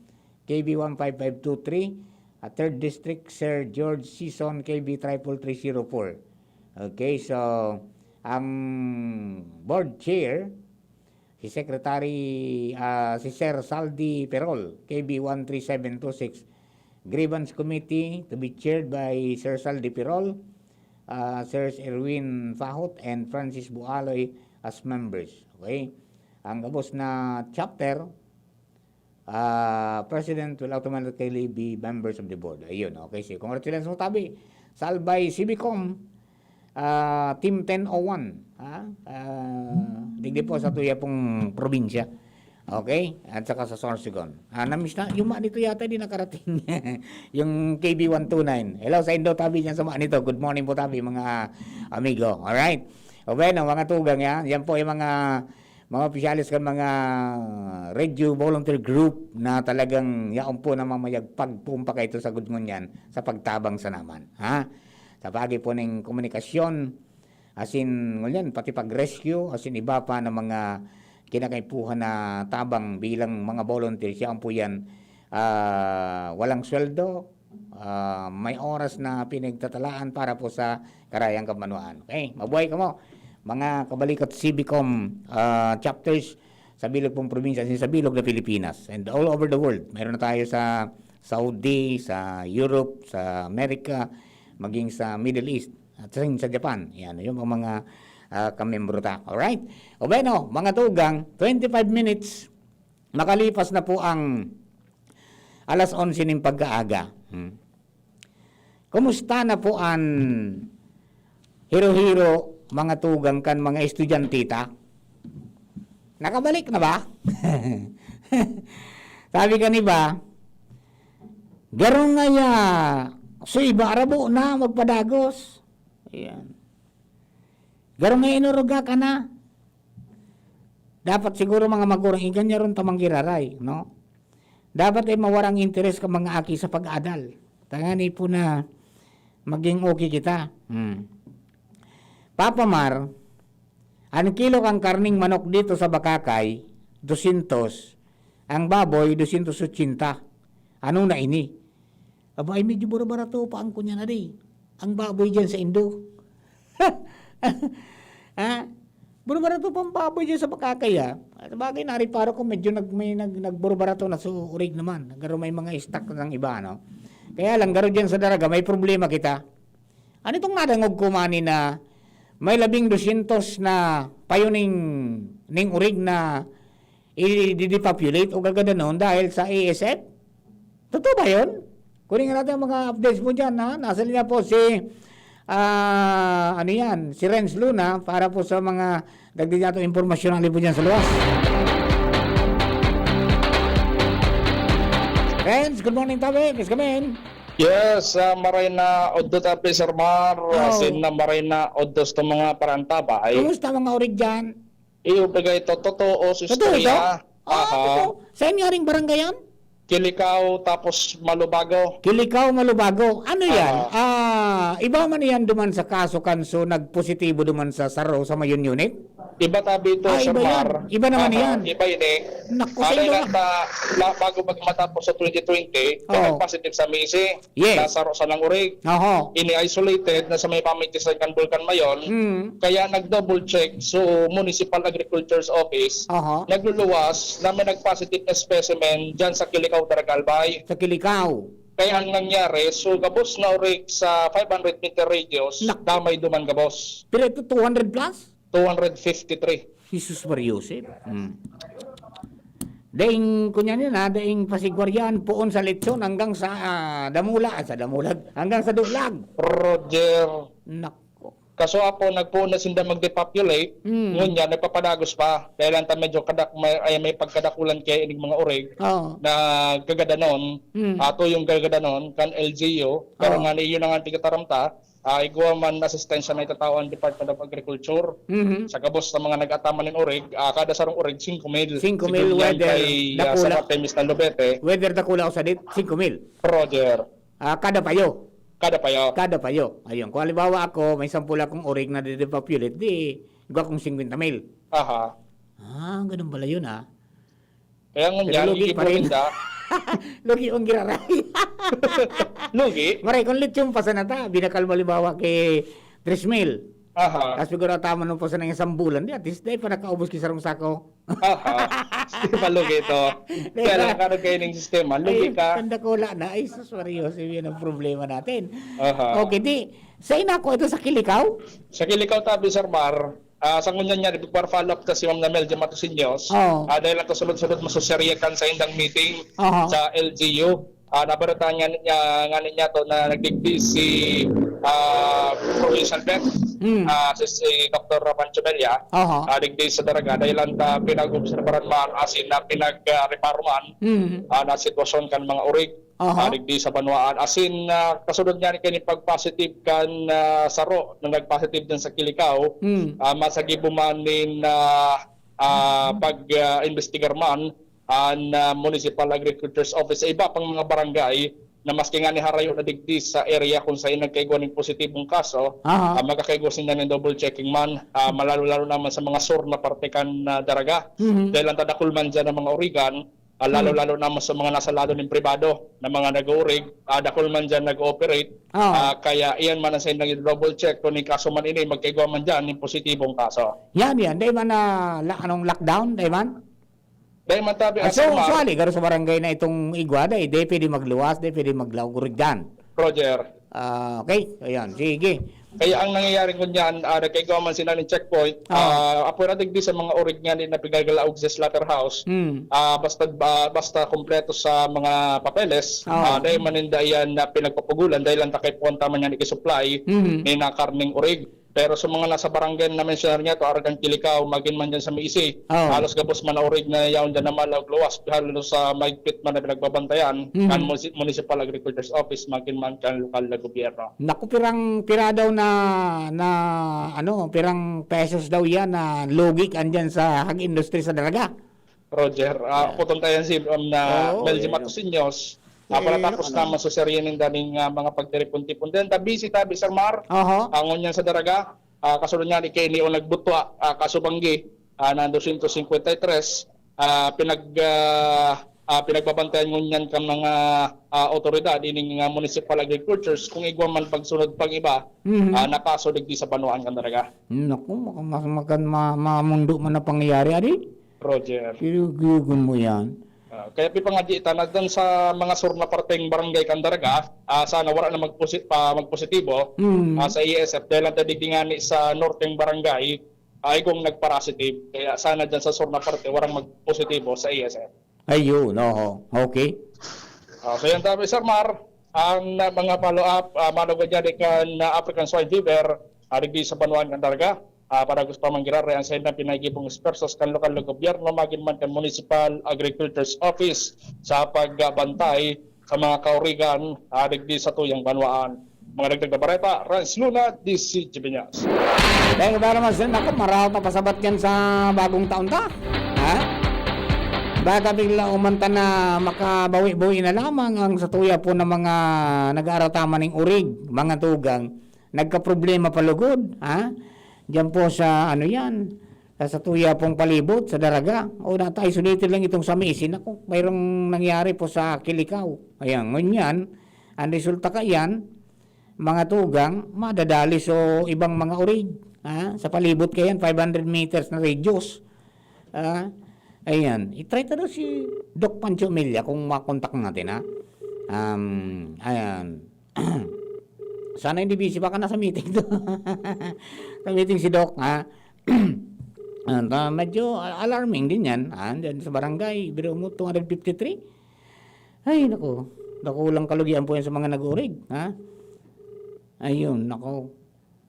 K B one five five two three, at Third District, Sir George Sison, K B triple three zero four. Okay, so, ang board chair, si Secretary, ah, si Sir Saldi Perol, K B one three seven two six. Grievance Committee to be chaired by Sir Saldi Perol, ah, Sir Erwin Fahot, and Francis Bualoy as members. Okay? Ang gabos na chapter, ah, president will automatically be members of the board. Ayun, okay. So, congratulations mo, tabi. Salbay Civicom, ah, Team ten oh one, ha? Ah, digdi po sa tuya pong probinsya. Okay? At saka sa Sorsogon. Ah, namiss na, yung mga nito yata di nakarating. Yung K B one two nine. Hello sa Indo, tabi dyan sa mga nito. Good morning po, tabi, mga amigo. Alright? O bueno, mga tugang, ya. Yan po yung mga, mga opisyalis kan mga radio volunteer group na talagang yaon po namamayagpag po pa kayo sa Gudmunyan sa pagtabang sa naman. Ha? Sa bagay po ng komunikasyon, asin, ngunyan, pati pag-rescue, asin iba pa na mga kinakaipuhan na tabang bilang mga volunteers, yaon po yan, ah, walang sweldo, ah, may oras na pinagtatalaan para po sa karayang kabanwaan. Okay, mabuhay kamo, mga kabalikat Civicom, ah, chapters sa bilog pong probinsya, sa bilog na Pilipinas, and all over the world. Mayroon na tayo sa Saudi, sa Europe, sa America, maging sa Middle East, at sa, sa Japan. Yan, yung mga, ah, kamembro ta. Alright? O bueno, mga tugang, twenty-five minutes, makalipas na po ang alas onse ning pagkaaga. Hmm. Kumusta na po an hiro-hiro, mga tugang, kan mga estudyante ta? Nakabalik na ba? Sabi kan iba, "Garo ngaya so iba arabo na magpadagos." Ayan. "Garo ngaya inuruga ka na." Dapat siguro, mga magurang, iganyan ron ta manggiraray, no? Dapat ay mawarang interes ka mga aki sa pag-adal. Tangani po na maging okay kita. Hmm. Papa Mar, ang kilo kan karning manok dito sa Bakakay, dosyentos. Ang baboy, dosyentos otsenta. Ano na ini? Aba, ay medyo buro-barato pa ang kunya na di. Ang baboy dyan sa Indo. Ha? Buro-barato pa ang baboy dyan sa Bakakay, ah. At bagay, nariparo ko, medyo nag-, may nag-, nagburo-barato na, so, urig naman. Garo may mga stock ng iba, no? Kaya lang, garo dyan sa Daraga, may problema kita. Ano itong nadangog ko, mani, na may labing dosyentos na payo ning, ning urig na i-depopulate o gagadanon dahil sa A S F? Totoo ba yun? Kunin nga natin ang mga updates mo dyan, ha? Nasa linya po si, ah, ano yan, si Renz Luna para po sa mga dagdag natin impormasyon na po dyan sa luwas. Renz, good morning, tabi. Please come in. Yes, ah, maray na odto ta, Sir Mar. Oh. Asin na maray na odto sa mga parantaba, eh. Kumusta mga urig dyan? Iyo, pagay to, totoo sa Totoo ito? istorya. Ah, Aha. totoo. Saan nga ring barangay yan? Kilikao, tapos Malubago. Kilikao, Malubago. Ano yan? Aha. Ah, iba man yan duman sa kaso kanso nagpositibo duman sa saro sa Mayon Unit? Iba tabi ito, Ah, Sir iba yan. Mar. Iba naman Aha, yan. Iba ini. Naku, Ah, sa dahil ilo lang na. sa, la, bago magmata po sa twenty twenty, Oo. nag-positive sa M I C, Yes. nasaro sa Langurig, Oho. ini-isolated na sa may pamitisan kan Bulkan Mayon, Mm. kaya nag-double check so Municipal Agriculture's Office, Oho. nagluluwas na may nag-positive na specimen dyan sa Kilicao, Daraga, Albay. Sa Kilicao. Kaya ang nangyari, so gabos na urig sa five hundred meter radius, Nak- damay duman gabos. Pero ito, two hundred plus? two hundred fifty-three. Jesus Maria Joseph. Hmm. Daing, kunya niya na, daing pasigwar yan, poon sa Lechon hanggang sa ah, Damula, ah, sa Damulag, hanggang sa Dulag. Roger. Nako. Kaso apo, nagpoon na sinda mag-depopulate, Mm. ngunyan, nagpapadagos pa. Kaya lang ta medyo kadak, may, ay, may pagkadakulan kaya ining mga urig Oo. na gagadanon, Mm. ato yung gagadanon, kan L G U, pero Oo. nga ni yun ang ating kataramta, ah, igwa man asistensya na itatao ang Department of Agriculture Mhm. sa gabos sa mga nag-ataman ng urig, ah, kada sarong urig, singko mil. Singko mil, Siguro yan whether kay, ah, dakula. Samar kay Mister Lubete. Whether dakula o sadit, singko mil. Roger. Ah, kada payo. Kada payo. Kada payo. Ayun. Kung halimbawa ako, may sampul akong urig na didepopulate, di, igwa kong singkwenta mil. Aha. Ah, ganun pala yun ah. Kaya ngunyan, Pero lugi pa rin. Lugi. Lugi ang giraray. Lugi. Maray, kung lithium pa sana ta, binakal mo halimbawa kay tres mil. Aha. Tapos siguro tama nung pa sana yung isang bulan, di at least, dahil pa nakaubos ki sarong sako. Aha. Di ba lugi ito? Di Kaya ba? lang, kano kayo ng sistema? Lugi Ay, ka. Tanda ko wala na. Ay, sus, Maria Joseph, yun ang problema natin. Aha. Okay, di, sa inako, ito sa Kilicao? Sa Kilicao tabi, Sir Mar, ah, sa ngunyan niya, nagpa-follow up ta si Ma'am Namel Diamatusiños. Oo. Ah, dahil lang kasunod-sunod masusarya kan sa indang meeting Aha. sa L G U. Ah, nabalitaan nga niya, nga niya to na nagdigdi si ah, Provincial Vet, Hmm. ah, si, si Doktor Rapan Chumella. Aha. Ah, digdi sa Daraga, dahil lang ta pinag-obserbaran man, asin na pinag-reparo man, Hmm. ah, na sitwasyon kan mga urig. Aha. Ah, digdi sa banwaan. Asin, ah, kasunod niya ni kini pag-positive kan ah, saro na nag-positive din sa Kilicao, Hmm. ah, masagibo man nin ah, ah, pag-imbestigar man an ah, Municipal Agriculture's Office sa iba pang mga barangay na maski nga ni harayo na digdi sa area kung saan nagkaigwa ning positibong kaso, Aha. ah, magkakaigwa sinda ning double checking man, ah, malalo-lalo naman sa mga sur na parte kan ah, Daraga. Mhm. Dahil ang tadakul man dyan ng mga urigan, ah, lalo-lalo naman sa mga nasa lado ng pribado na mga nag-uurig, ah, dakul man dyan nag-ooperate. Ah. Ah, kaya iyan man ang sa indang double check kung may kaso man ini, magkaigwa man dyan yung positibong kaso. Yan, yan. Dahil man na, la, anong lockdown, dahil man? Dahil man tabi, Ah, Sir so, Mar, suwali, garo sa barangay na itong igwa, dahil di pwede magluwas, di pwede maglaog dyan. Roger. Ah, okay, ayan, sige. Kaya ang nangyayari ngunyan, ah, nagkaigwa man sila ng checkpoint, Ah. ah, apwera digdi sa mga urig nga na pigagalaog sa slaughterhouse, Hmm. ah, basta, ah, basta kompleto sa mga papeles, Ah. ah, dahil maninda yan na pinagpapugulan, dahil ang takay po ang tama niya ikisupply Mhm. ni na karning urig. Pero sa mga nasa barangay na mensionar niya, to Aragang Kilicao, magin man dyan sa Maisi, Ah. halos gabos man na urig na yaon dyan na malaog luwas, halos sa mahigpit man na pinagbabantayan, Mhm. kan Municipal Agriculture's Office, magin man kan lokal na gobyerno. Naku, pirang, pira daw na, na, ano, pirang pesos daw yan na lugi andyan sa hag industry sa Daraga. Roger, ah, Yeah. putong tayo si um, na Oo, Melzy yun. Matosinhos. Ah, Eh, para tapos ano? Naman sa serye ng daming ah, mga pagtiripon-tipon. Then, tabi si tabi, Sir Mar, Oho. ang ngunyan sa Daraga, ah, kasunod nga ni Kenny o nagbutwa, ah, kasubanggi, ah, na dosyentos singkwenta y tres, ah, pinag, ah, ah, pinagbabantayan ngunyan ka mga ah, otoridad, ining ah, municipal agricultures, kung igwa man pagsunod pang iba, Mhm. ah, nakaso digdi sa banwaan kan Daraga. Naku, maka-, mas makan ma, mamundo man na pangyayari, adi? Roger. Kiyugyugon mo yan. Ah, kaya pipangadyi ta na dyan sa mga sur na parteng barangay kan Daraga, ah, sana wala na magposi-, pa, magpositibo Hmm. ah, sa E S F dahil ang tadig nga ni sa norteng barangay ay kung nagparasitive. Kaya sana dyan sa sur na parte, warang magpositibo sa E S F. Ayun, oho. Okay. Ah, so yan tabi, Sir Mar, ang ah, mga follow-up, uh, manugad niya di kan ah, African Swine Fever, uh, digdi sa banwaan kan Daraga. Ah, para gusto pa manggiraray ang sa pinagibong espersos kan lokal na gobyerno, magin man kan Municipal Agriculture's Office sa pagbantay sa mga kaurigan, ah, digdi sa tuyang banwaan. Mga dagdag na bareta, Rans Luna, D C G B News. Dahil ba naman sila, naku, maraot na pasabat yan sa bagong taon ta? Ha? Baka bigla umanta na makabawi-bawi na lamang ang sa tuya po ng mga nag-aaratama ng urig, mga tugang, nagkaproblema pa lugod, ha? Diyan po sa, ano yan, sa satuya pong palibot, sa Daraga. O, nata-isolated lang itong sa Maisin. Naku, mayroong nangyari po sa Kilikao. Ayan, ngunyan, ang resulta kaiyan, mga tugang, madadali so ibang mga orig, ha? Sa palibot kaiyan, five hundred meters na radius. Ah, ayan. I-try ta daw si Doc Pancho Milla kung makontak natin, ha? Um, ayan. Sana hindi busy, baka nasa meeting to. Sa meeting si Doc, ha? Ah, medyo alarming din yan, ha? Diyan sa barangay, biro mo, two hundred fifty-three. Ay, naku. Dakulang kalugian po yan sa mga nag-uurig, ha? Ayun, naku.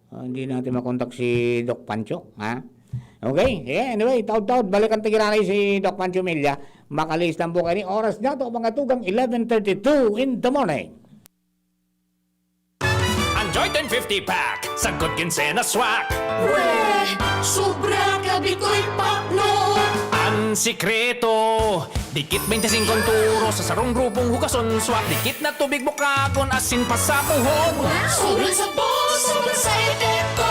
Ah, hindi natin makontak si Doc Pancho, ha? Okay, yeah, anyway, taud-taud, balikan ta giraray si Doc Pancho Milla. Makalihis lang po kaini. Oras na to, mga tugang, eleven thirty-two in the morning. Ang Joy ten fifty pack, sagkod kinsena swak. Weh! Sobra ka bitoy pakno! Ang sikreto, dikit twenty-five turos sa sarong grupong hugason swak. Dikit na tubig bukagon, asin pasapuhon. Wow! Sobrang sabon, sobrang sa epekto!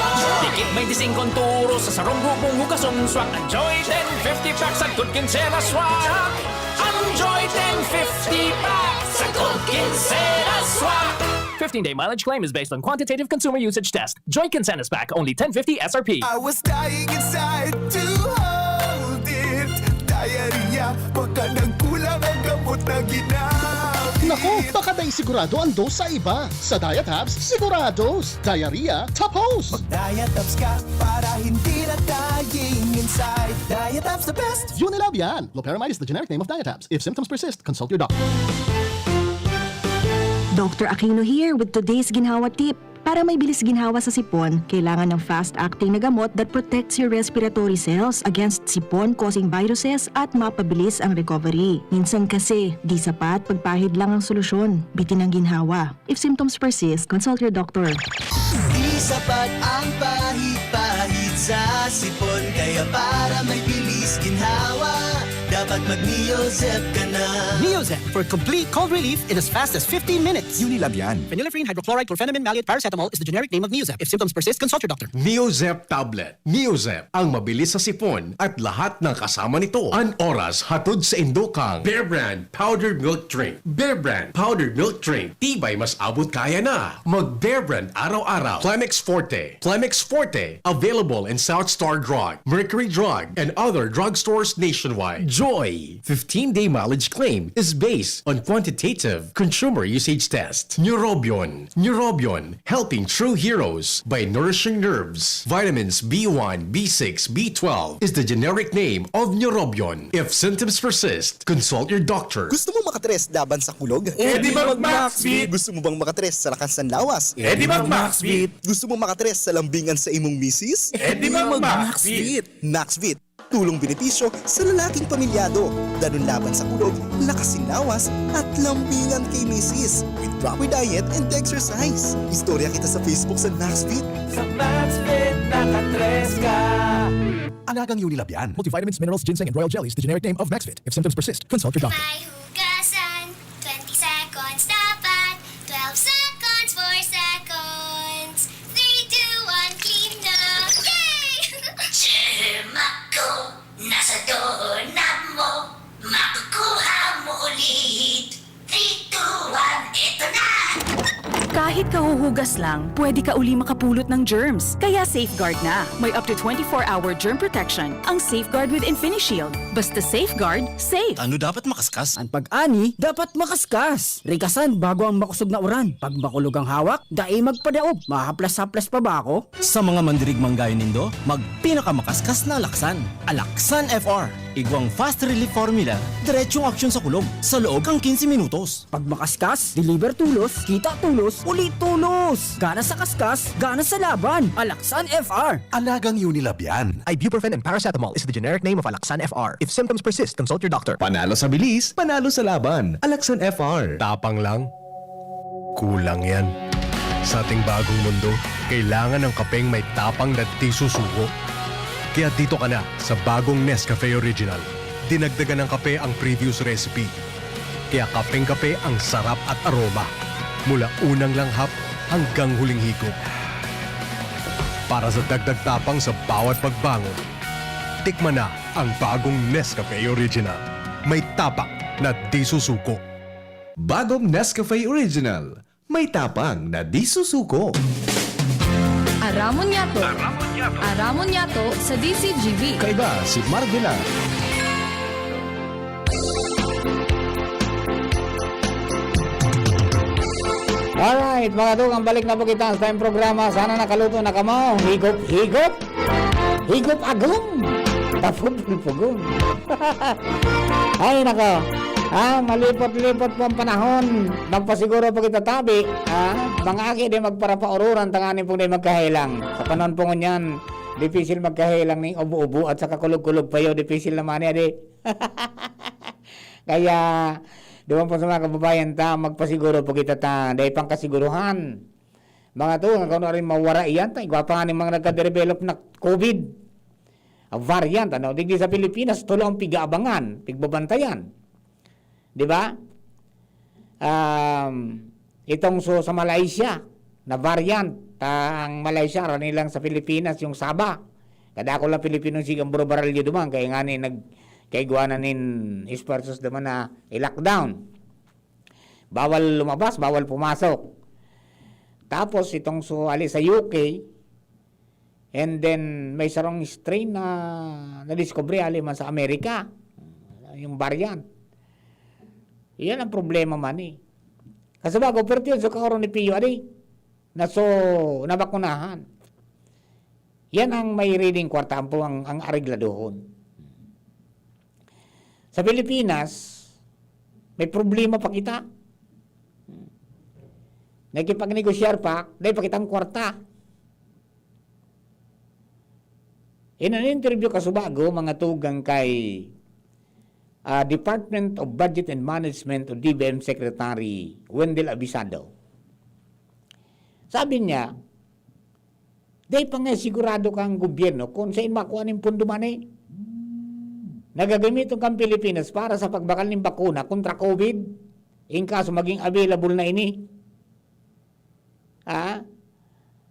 Dikit twenty-five turos sa sarong grupong hugason swak. Ang Joy ten fifty pack, sagkod kinsena swak. Ang Joy ten fifty pack, sagkod kinsena swak. Fifteen-day mileage claim is based on quantitative consumer usage test. Joy Kinsenas Pack, only ten fifty S R P. I was dying inside to hold it. Diarrhea, baka nagkulang ang gamot na ginamit. Naku, baka dai sigurado ang dose sa iba. Sa Diatabs, sigurados. Diarrhea, tapos. Mag-Diatabs ka para hindi na dying inside. Diatabs the best. Unilab yan. Loperamide is the generic name of Diatabs. If symptoms persist, consult your doctor. Doctor Aquino here with today's ginhawa tip. Para may bilis ginhawa sa sipon, kailangan ng fast-acting na gamot that protects your respiratory cells against sipon-causing viruses at mapabilis ang recovery. Minsan kasi, di sapat pagpahid lang ang solusyon. Bitin ang ginhawa. If symptoms persist, consult your doctor. Di sapat ang pahid-pahid sa sipon, kaya para may bilis ginhawa, dapat mag-Neozep ka na. Neozep for complete cold relief in as fast as fifteen minutes. Unilab yan. Phenylephrine, hydrochloride, chlorphenamine, maleate, paracetamol is the generic name of Neozep. If symptoms persist, consult your doctor. Neozep tablet. Neozep, ang mabilis sa sipon at lahat ng kasama nito. An oras hatod sa indokang Bear Brand Powdered Milk Drink. Bear Brand Powdered Milk Drink. Tibay mas abot kaya na. Mag Bear Brand araw-araw. Clemex Forte. Clemex Forte. Available in South Star Drug, Mercury Drug, and other drugstores nationwide. Joy fifteen-day mileage claim is based on quantitative consumer usage test. Neurobion. Neurobion, helping true heroes by nourishing nerves. Vitamins B one, B six, B twelve is the generic name of Neurobion. If symptoms persist, consult your doctor. Gusto mo makatres laban sa kulog? Eh, di mag-Maxvit! Gusto mo bang makatres sa lakas ng lawas? Eh, di mag-Maxvit! Gusto mo makatres sa lambingan sa imong misis? Eh, di mag-Maxvit! Maxvit, tulong benepisyo sa lalaking pamilyado. Danun laban sa kulog, lakas sin lawas, at lambingan kay misis. With proper diet and exercise. Istorya kita sa Facebook sa Maxfit. Sa Maxfit, nakatres ka! Alagang Unilab yan. Multivitamins, minerals, ginseng, and royal jelly is the generic name of Maxfit. If symptoms persist, consult your doctor. May hugasan, twenty seconds dapat, twelve seconds, four seconds, three, two, one, clean na! Yay! Germ ako, nasa doorknob mo, makukuha mo ulit. Three, two, one, eto na! Kahit kahuhugas lang, pwede ka uli makapulot ng germs. Kaya Safeguard na. May up to twenty-four hour germ protection ang Safeguard with InfiniShield. Basta Safeguard, safe. Tano dapat makaskas? An pag-ani dapat makaskas. Rigasan bago an makosog na uran. Pag makulog an hawak, dai magpadaog. Mahaplas-haplas pa ba ako? Sa mga mandirigmang gaya nindo, magpinakamakaskas na alaksan. Alaksan F R. Igwang fast relief formula, diretsong aksyon sa kulog, sa loob kan quince minutos. Pag makaskas, deliver tolos, kita tolos, uli tolos! Gana sa kaskas, gana sa laban! Alaksan F R! Alagang Unilab yan. Ibuprofen and paracetamol is the generic name of Alaxan F R. If symptoms persist, consult your doctor. Panalo sa bilis, panalo sa laban. Alaxan F R. Tapang lang. Kulang yan. Sa ating bagong mundo, kailangan ng kapeng may tapang na di susuko. Kaya dito ka na sa bagong Nescafe Original. Dinagdagan ng kape ang previous recipe. Kaya kapeng-kape ang sarap at aroma. Mula unang langhap hanggang huling higop. Para sa dagdag tapang sa bawat pagbangon. Tikman na ang bagong Nescafe Original. May tapang na di susuko. Bagong Nescafe Original. May tapang na di susuko. Aramon yato. Aramon yato sa D C G B. Kaiba si Marvela. Alright, mga tugang, balik na po kita sa tayong programa. Sana nakaluto na kamo. Higop-higop. Higop agom. Tapog pugong. Ay, nako. Ah, malipot-lipot po ang panahon. Magpasiguro po kita tabi. Ah, mga aki, di magparapaururan, tanganin pong di magkahelang. Sa panahon po ngunyan, dipisil magkahelang ning ubo-ubo at saka kulog-kulog payo, dipisil naman niya, di. Kaya, duman po sa mga kababayan ta, magpasiguro po kita ta, dahil pang kasiguruhan. Mga to, nga kung ano rin mawara iyan, ta, igwa pa nga ning mga nagka-develop na COVID. Ang variant, ano, digdi sa Pilipinas, tulo ang pig-aabangan, pigbabantayan. Di ba? Um, itong so, sa Malaysia, na variant, ta, ang Malaysia, rani lang sa Pilipinas, yung Sabah. Kadako lang Pilipino sigang buro baralyo duman, kaya nga ni nag, kaigwanan nin esfuerzos duman na i-lockdown. Bawal lumabas, bawal pumasok. Tapos, itong so, ali sa U K, and then, may sarong strain na nadiskubre, ali man sa Amerika. Yung variant. Yan ang problema man eh. Kasi bago, pero yun, so, kaoron ni Pio, ali, na so, nabakunahan. Yan ang may reading kwarta, ang, ang, ang aregladohon. Sa Pilipinas, may problema pa kita. Nakipagnegosyar pa, dahil pa kitang kwarta. In an interview kasubago, mga tugang kay ah, Department of Budget and Management o D B M Secretary Wendell Avisado. Sabi niya, dai pa nga sigurado kang gobyerno kung saan makuha ning pondo man eh. Nagagamiton kang Pilipinas para sa pagbakal ning bakuna kontra COVID. In kaso maging available na ini. Ah,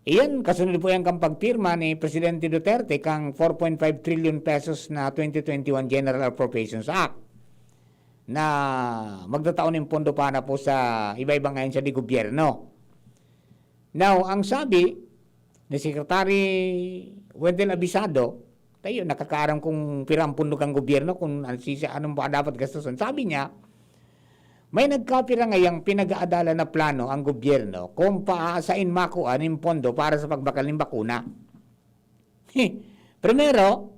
iyan, kasunod po yan kang pagpirma ni Presidente Duterte kang four point five trillion pesos na twenty twenty-one General Appropriations Act na magtatao nin pondo para po sa iba-ibang ahensya di gobyerno. Now, ang sabi ni Secretary Wendell Avisado, tayo, nakakaaram kung pira ang pondo kan gobyerno, kung ano, si, si, anong ba dapat gastuson. Sabi niya, may nagkapira ngayang pinag-aadalan na plano ang gobyerno kung paasain makua nin pondo para sa pagbakal nin bakuna. Primero,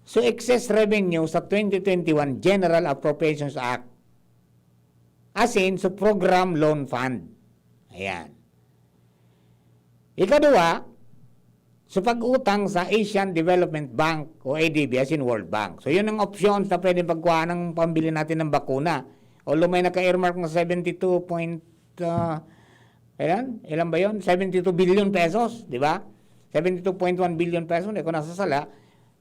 so excess revenue sa twenty twenty-one General Appropriations Act, as in, so program loan fund. Ayan. Ikaduwa, so pag-utang sa Asian Development Bank o A D B, as in World Bank. So, yun ang options na pwedeng pagkuha ng pambili natin ng bakuna. Although may naka-earmark na seventy-two point, ah, ilan? Ilan ba yun? Seventy-two billion pesos, di ba? Seventy-two point one billion pesos, hindi ko nasasala.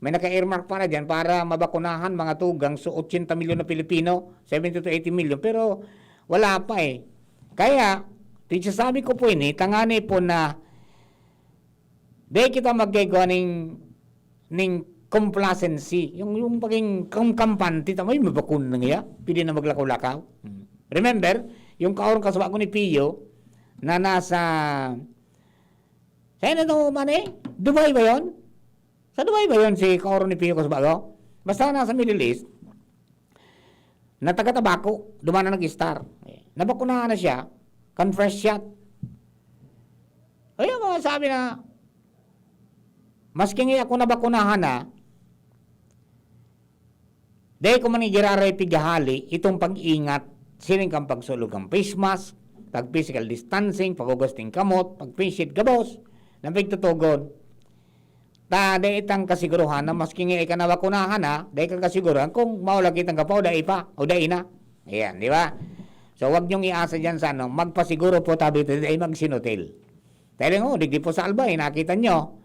May naka-earmark para dyan para mabakunahan mga tugang so eighty milyon na Pilipino, seventy to eighty million. Pero wala pa eh. Kaya, sabi ko po ini, tangani po na dai kita magkaigwa ning, ning complacency. Yung, yung pagiging kam-, kampante, tama yung mabakuna na nga. Pwede na maglakaw-lakaw. Hmm. Remember, yung kaurong kasama ko ni Pio, na nasa, saan na to, man eh? Dubai ba yun? Sa Dubai ba yun si kaurong ni Pio Kasbago? Basta nasa Middle East, na taga Tabaco, duman na nag-star. Eh, nabakunahan na siya, kan fresh shot. Kaya mga sabi na, maski nga ako nabakunahan na, dahil ko man giraray pighahali, itong pag-ingat, siring kang pagsulog ang face mask, pag physical distancing, paghugas ning kamot, pag face shield, gabos, na pagtutugon. Ta, dai itang kasiguruhan na maski nga ika nabakunahan na, dai ka kasiguruhan kung maulagi itang ka pa o dai pa, o dai na. Ayan, di ba? So, wag niyong iasa dyan sa ano, magpasiguro po tabi ito, dai magsinutil. Dahil nga, oh, digdi po sa Albay, nakita nyo.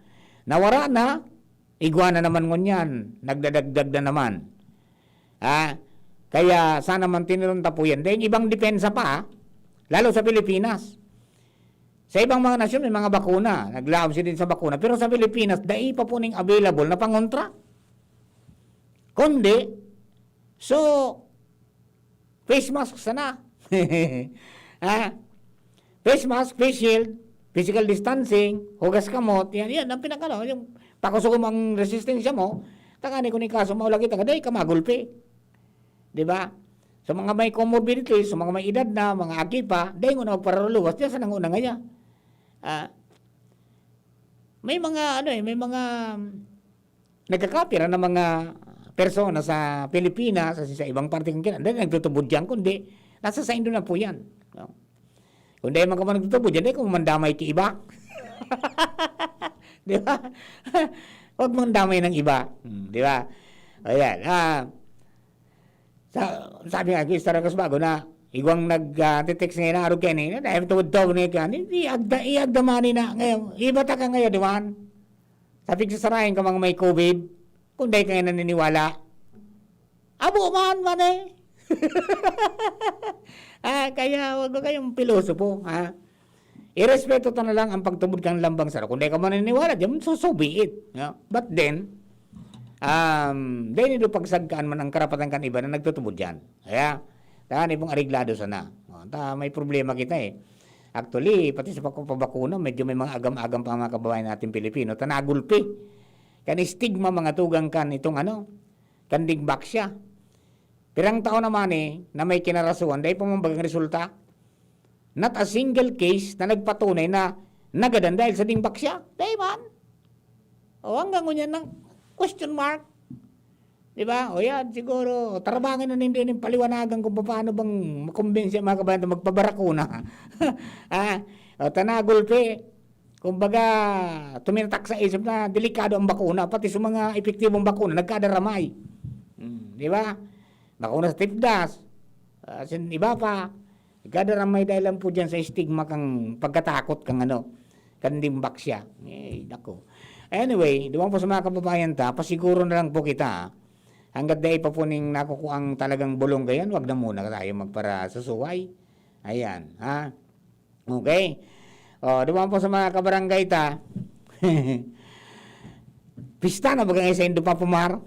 Nawara na, igwa na naman ngunyan, nagdadagdag na naman. Ah, kaya sana mantinuron ta po yan. Dahil ibang depensa pa, ah, lalo sa Pilipinas. Sa ibang mga nasyon, may mga bakuna. Naglaom sila din sa bakuna. Pero sa Pilipinas, dai pa po ning available na pangontra. Kundi, so, face mask sana. Ha? Face mask, face shield, physical distancing, hugas kamot, yan, yan ang pinakano, yung pakusog ang resistensya mo, tangani kung ikaso mo lagi, tanga, dai ka magulpi. Di ba? So, mga may comorbidities, so, mga may edad na, mga aki pa, dai mo na magpararuluwas, diyan sa nanguna ngaya. Ah, may mga, ano eh, may mga, nagkakapira na mga persona sa Pilipinas, sa, sa ibang parte kan kainan, dai nagtutubod diyan, kundi nasa saindo na po yan. No? Kung dai man ka man nagtutubod diyan, dai ka man mandamay ki iba. Di ba? Huwag mong damay ng iba. Hmm, di ba? Ayan. Ah, sa, sabi nga, gusto rin bago na, igwang nag, ah, te-text ngayon na arog kayo na, dahil tawad-tawad na yun, iagda, iagda money na, ngayon, iba ta ka ngayon, di ba? Sa pigsasarayan ka mga may covid, kung dahil kayo naniniwala, abo man, man eh. Ah, kaya wag na kayong pilosopo, ha? Irespeto ta na lang ang pagtubod kan lambang saro. Kung dahil ka maniniwala diyan, so, so be it, no? But then, um, dahil nito pagsagkaan man ang karapatan kan iba na nagtutubod diyan. Kaya, tahan ibong areglado sana. O, ta, may problema kita eh. Actually, pati sa pagpapabakuna, medyo may mga agam-agam pa ang mga kababayan natin Pilipino. Tanagulpi. Kan stigma, mga tugang kan itong ano, kan digbak siya. Pirang tao naman eh, na may kinarasuhan, dahil pa man bagang resulta. Not a single case na nagpatunay na nagadan dahil sa digbak siya. Dahil man. O hanggang ngunyan ng question mark. Di ba? O yan, siguro, tarabangin na nindo yung paliwanagan kung paano bang makumbinsi ang mga kabayan na magpabarakuna. Ah, o, tanagulpi. Kumbaga, tuminatak sa isip na delikado ang bakuna, pati sa mga epektibong bakuna, nagkadaramay. Hmm, di ba? Bakuna sa tipdas, ah, sin iba pa, nagkadaramay dahil lang po dyan sa stigma kang pagkatakot kang ano, kang dimbak siya. Eh, nako. Anyway, duman po sa mga kababayan ta, pasiguro na lang po kita, hanggat dai pa po ning nakukuang talagang bulong gayon, wag na muna tayo magparasusuway. Ayan, ha? Okay. O, duman po sa mga kabarangay ta. Pista na bagang isa indo pa pumar.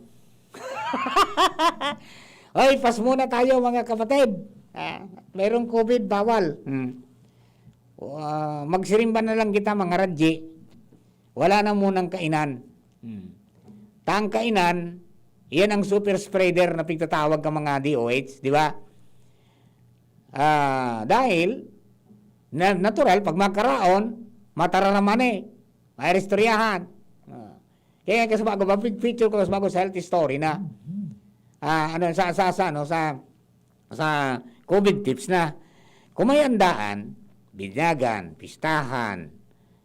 Oy, pas muna tayo, mga kapatid. Ah, mayroong covid, bawal. Hmm. O, ah, magsirimba na lang kita, mga radji. Wala na munang kainan. Hmm. Ta ang kainan, iyan ang super spreader na pigtatawag ka mga D O H, di ba? Ah, dahil, na, natural, pag magkaraon, matararaman eh. May istoryahan. Ah. Kaya nga, kasi bago, big picture ko, kasi bago sa health story na, ah, ano, sa, sa, sa, ano, sa, sa covid tips na, kung may andaan, binyagan, pistahan,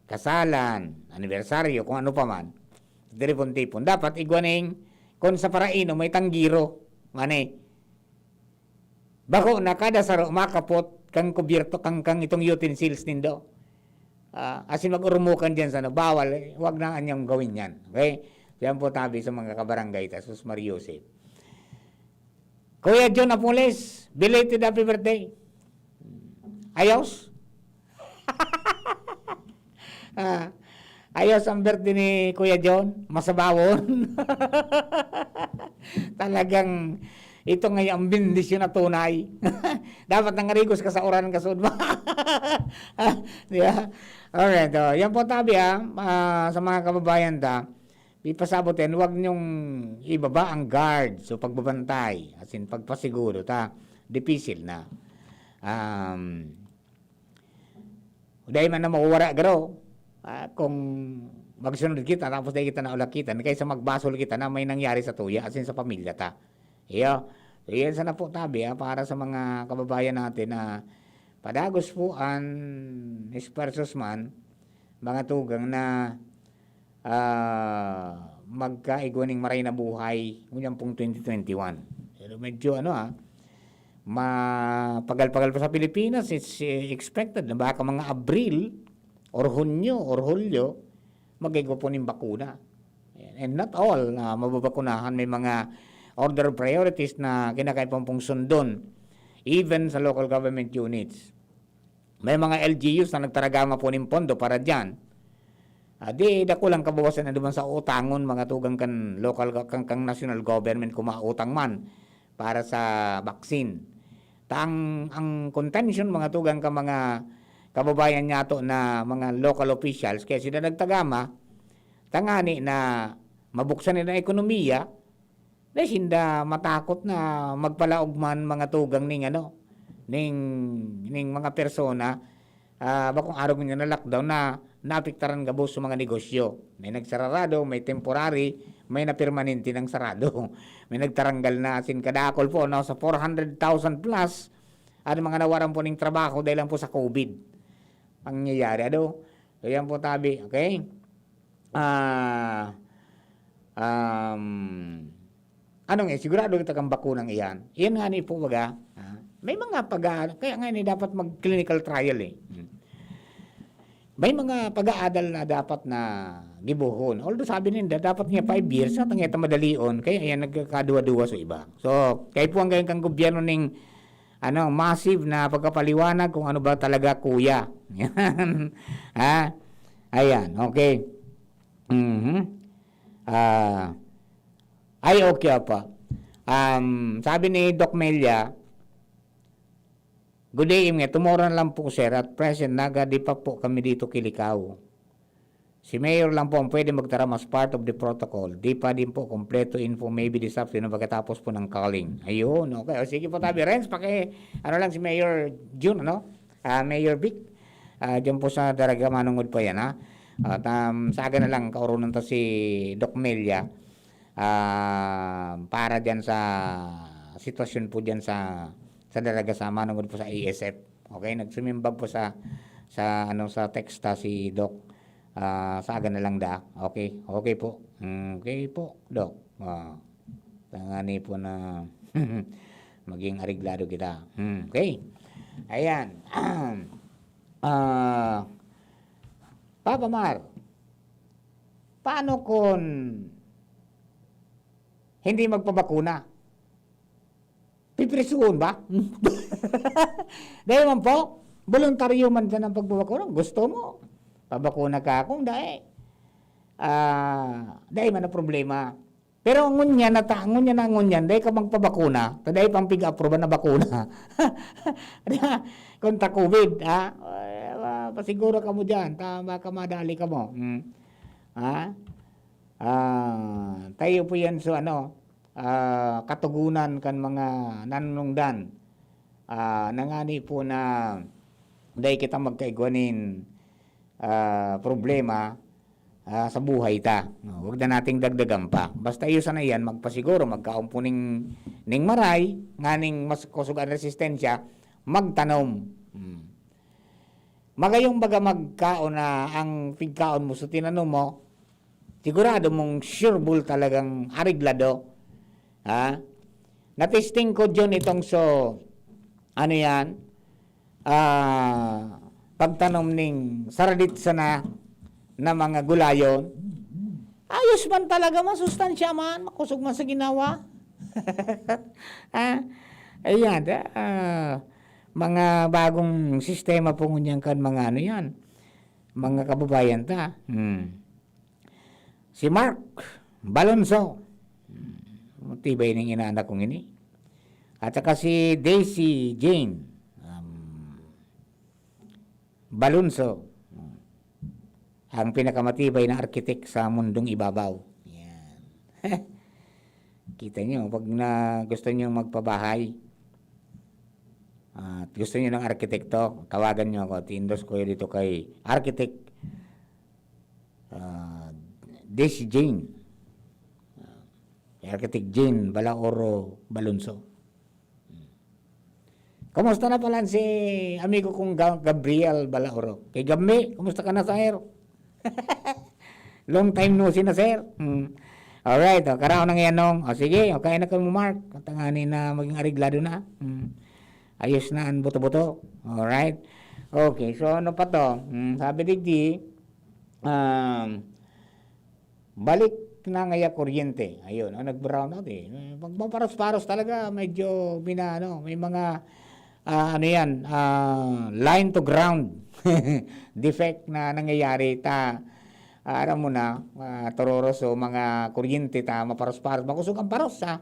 kasalan, anibersaryo, kung ano pa man, sa tipon-tipon, dapat igwa ning, kung sa paraino, may tanggiro, mani, bako na kada saro makapot kang kubyerto, kang, kang itong utensils nindo. Ah, asin mag-urumokan diyan sa ano, bawal, eh, wag na anyang gawin yan. Okay? Yan po tabi sa mga kabarangay ta, sus Maria Joseph. Kuya John Apules, belated happy birthday. Ayos? Ah, ayos ang birthday ni Kuya John, masabawon. Talagang ito nga ang bendisyon na tunay. Dapat nangarigos ka sa uran kasud mo. Di ba? Alright, oh, yan po tabi, ah, ah, sa mga kababayan ta, ipasabot yan, huwag niyong ibaba ang guard. So, pagbabantay, as in, pagpasiguro ta, dipisil na. Um, dahil man na mawawara, garo, ah, kung magsunod kita, tapos dahil kita naulakitan, kaysa magbasol kita na may nangyari sa tuya, as in, sa pamilya ta. Iyo. So, yan sana po tabi, ah, para sa mga kababayan natin na padagos po an esfuerzos man, mga tugang na, ah, magkaigwa ning maray na buhay, ngunyan pong twenty twenty-one. Pero medyo ano, ah, mapagal-pagal pa sa Pilipinas, it's, eh, expected na baka mga Abril or Hunyo or Hulyo, mag-igwa po ning bakuna. Ayan. And not all na mababakunahan, may mga order of priorities na kinakaipuhan pong sundon, even sa local government units. May mga L G Us na nagtaragama po ning pondo para diyan. Ah, di dakulang kabawasan na duman sa utangon, mga tugang, kan local ga-, kan, kan national government kung mautang man para sa vaccine. Ta ang, ang contention, mga tugang, kan mga kababayan niyato na mga local officials, kaya sila nagtagama, tangani na mabuksan nila ang ekonomiya, dai sinda matakot na magpalaog man, mga tugang, ning ano, ning, ning mga persona, ah, bakong arog ninyo na lockdown na naapektaran gabos sa mga negosyo. May nagsararado, may temporary, may na permanente nang sarado. May nagtaranggal na, asin kadakol po, no, sa four hundred thousand plus, ang mga nawaran po ning trabaho dahil lang po sa COVID. Pangyayari, ano? So, yan po, tabi, okay? Ah, um, ano nga, sigurado kita kan bakunang iyan. Iyan nga ni po, baga, ah, may mga pag-a-, kaya nga ni dapat mag-clinical trial eh. Hmm. May mga pag-aadal na dapat na gibohon. Although sabi ninda, dapat nga five years, sa tangeta madalion, kaya yan nagkakaduwa-duwa sa iba. So, kaya po ang ganyan kang gobyerno ning, ano, massive na pagkapaliwanag kung ano ba talaga, kuya. Yan. Ha? Ayan, okay. Mhm. Ah, ay, okay, apa. Um, sabi ni Doc Melia, "Good day, Im, nga, tomorrow na lang po, sir. At present, naga, di pa po kami dito kilikaw. Si Mayor lang po ang pwede magtaram as part of the protocol. Di pa din po kompleto info, maybe this afternoon pagkatapos po ng calling." Ayun, okay. O, sige po, tabi. Renz, paki, ano lang si Mayor Jun, ano? Ah, Mayor Vic. Ah, dyan po sa Daraga, manungod pa yan, ha? At, um, sa aga na lang, kaurunan ta si Doc Melia. Ah, para dyan sa sitwasyon po dyan sa, sa Daraga, sa manungod po sa A S F. Okay, nagsumimbag po sa, sa, ano, sa teksta si Doc. Ah, sa aga na lang da. Okay, okay po. Mm, okay po, Doc. Ah, tangani po na maging areglado kita. Hmm, okay. Ayan. Ah, Papa Mar, paano kung hindi magpabakuna? Piprisuhon ba? Dai man po, boluntaryo man diyan ang pagbabakuna. Gusto mo, pabakuna ka. Kung dai, ah, dai man ang problema. Pero ngunyan na ta-, ngunyan na ngunyan, dai ka magpabakuna, ta dai pang pig-aproban na bakuna. Kontra COVID, ha? Ay, ah, pasiguro kamo diyan, ta baka madali kamo. Hmm. Ha? Ah, tayo po yan, so ano, ah, katogonan kan mga nanunungdan. Ah, nangani po na dai kita magkaigwa nin, ah, problema, ah, sa buhay ta. No, wag na nating dagdagan pa. Basta iyo sana yan, magpasiguro, magkaon po ning, ning maray, nganing mas kusog an resistensya, magtanom. Hmm. Magayong baga magkaon na ang pigkaon mo sa tinanom mo, sigurado mong sure ball talagang areglado. Ha? Natesting ko, John, itong so, ano yan? Ah, pagtanom ning saradit sana na mga gulayon. Ayos man talaga, masustansya man, makusog man sa ginawa. Ah, ayan, ah, mga bagong sistema po ngunyan kan mga ano yan, mga kababayan ta. Hmm. Si Mark Balonso. Hmm, matibay ning inaanak kong ini. At saka si Daisy Jane, um, Balonso. Ang pinakamatibay na arkitek sa mundong ibabaw. Yan. Kita nyo, pag na, gusto nyo magpabahay, at gusto nyo ng arkitekto, tawagan nyo ako. Ti-endorse ko dito kay Architect, ah, Daisy Jane. Ah, kay Architect Jane Balaoro Balonso. Kumusta na pala si amigo kong Ga-, Gabriel Balaoro? Kay Gambi, kumusta ka na, sir? Long time no see na, sir. Hmm. Alright, o, karaon ang yanong. O, sige, o, kain na kamo, Mark. Katangani na maging areglado na. Hmm. Ayos na ang buto-buto. Alright. Okay, so ano pa to? Hmm, sabi digdi, um, balik na ngaya kuryente. Ayun, oh, nag-brownout eh. Pag maparos-paros talaga, medyo mina-, ano, may mga, ah, ano yan, ah, line to ground defect na nangyayari. Ta, Aram mo na, ah, Tororo, so mga kuryente ta maparos-paros, makosog an paros, ha.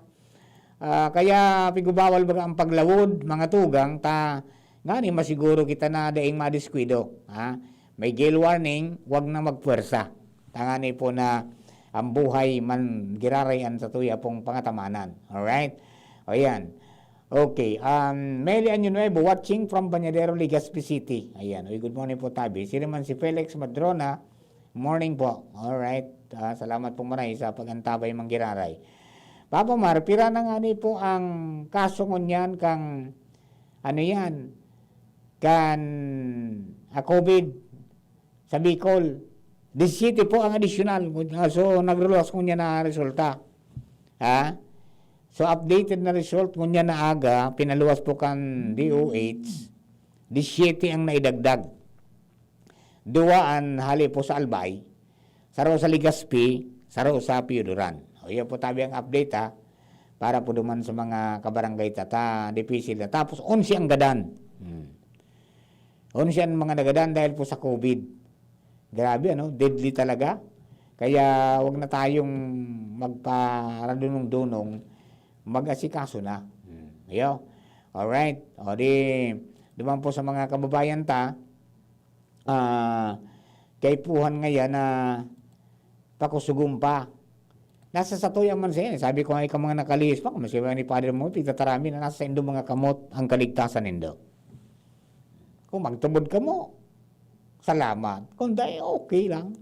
Ah, kaya pigubawal baga ang paglawod, mga tugang, ta ngani masiguro kita na daing madiskuido, ha. May gale warning, wag na magpwersa. Tangani po na ang buhay man giraray an satuya pong pangatamanan. Alright? O yan. Okay. Um, Meli Año Nuevo, watching from Bañadero, Legazpi City. Ayan. Uy, good morning po, Tabi. Sino man si Felix Madrona, morning po. Alright. Ah, salamat po maray sa pag-antabay, Manggiraray. Papa Mar, pira na nga ni po ang kaso ngunyan kang, ano yan, kan, ah, COVID sa Bicol? Disisiete po ang additional. Ah, so, nagluluwas ngunyan na resulta. Ha? So, updated na result ngunyan na aga, pinaluwas po kan D O H, disisiete ang naidagdag. Duwa an hali po sa Albay, saro sa Legazpi, saro sa Pioduran. O, yan po tabi ang update, ha, para po duman sa mga kabarangay ta, ta, dipisil na. Tapos, onse ang gadan. Hmm. Onse ang mga nagadan dahil po sa COVID. Grabe, ano? Deadly talaga. Kaya wag na tayong magparadunong-dunong, mag-asikaso na. Hmm. Iyo. Alright. O di, duman po sa mga kababayan ta, ah, kaipuhan ngayan na pakusugon pa. Nasa satuya man siya. Sabi ko nga, ikaw mga nakalihis pa, kung masaya ni Father mo, pigtatarami na nasa saindo mga kamot ang kaligtasan nindo. Kung magtubod kamo, salamat. Kung dai, okay lang.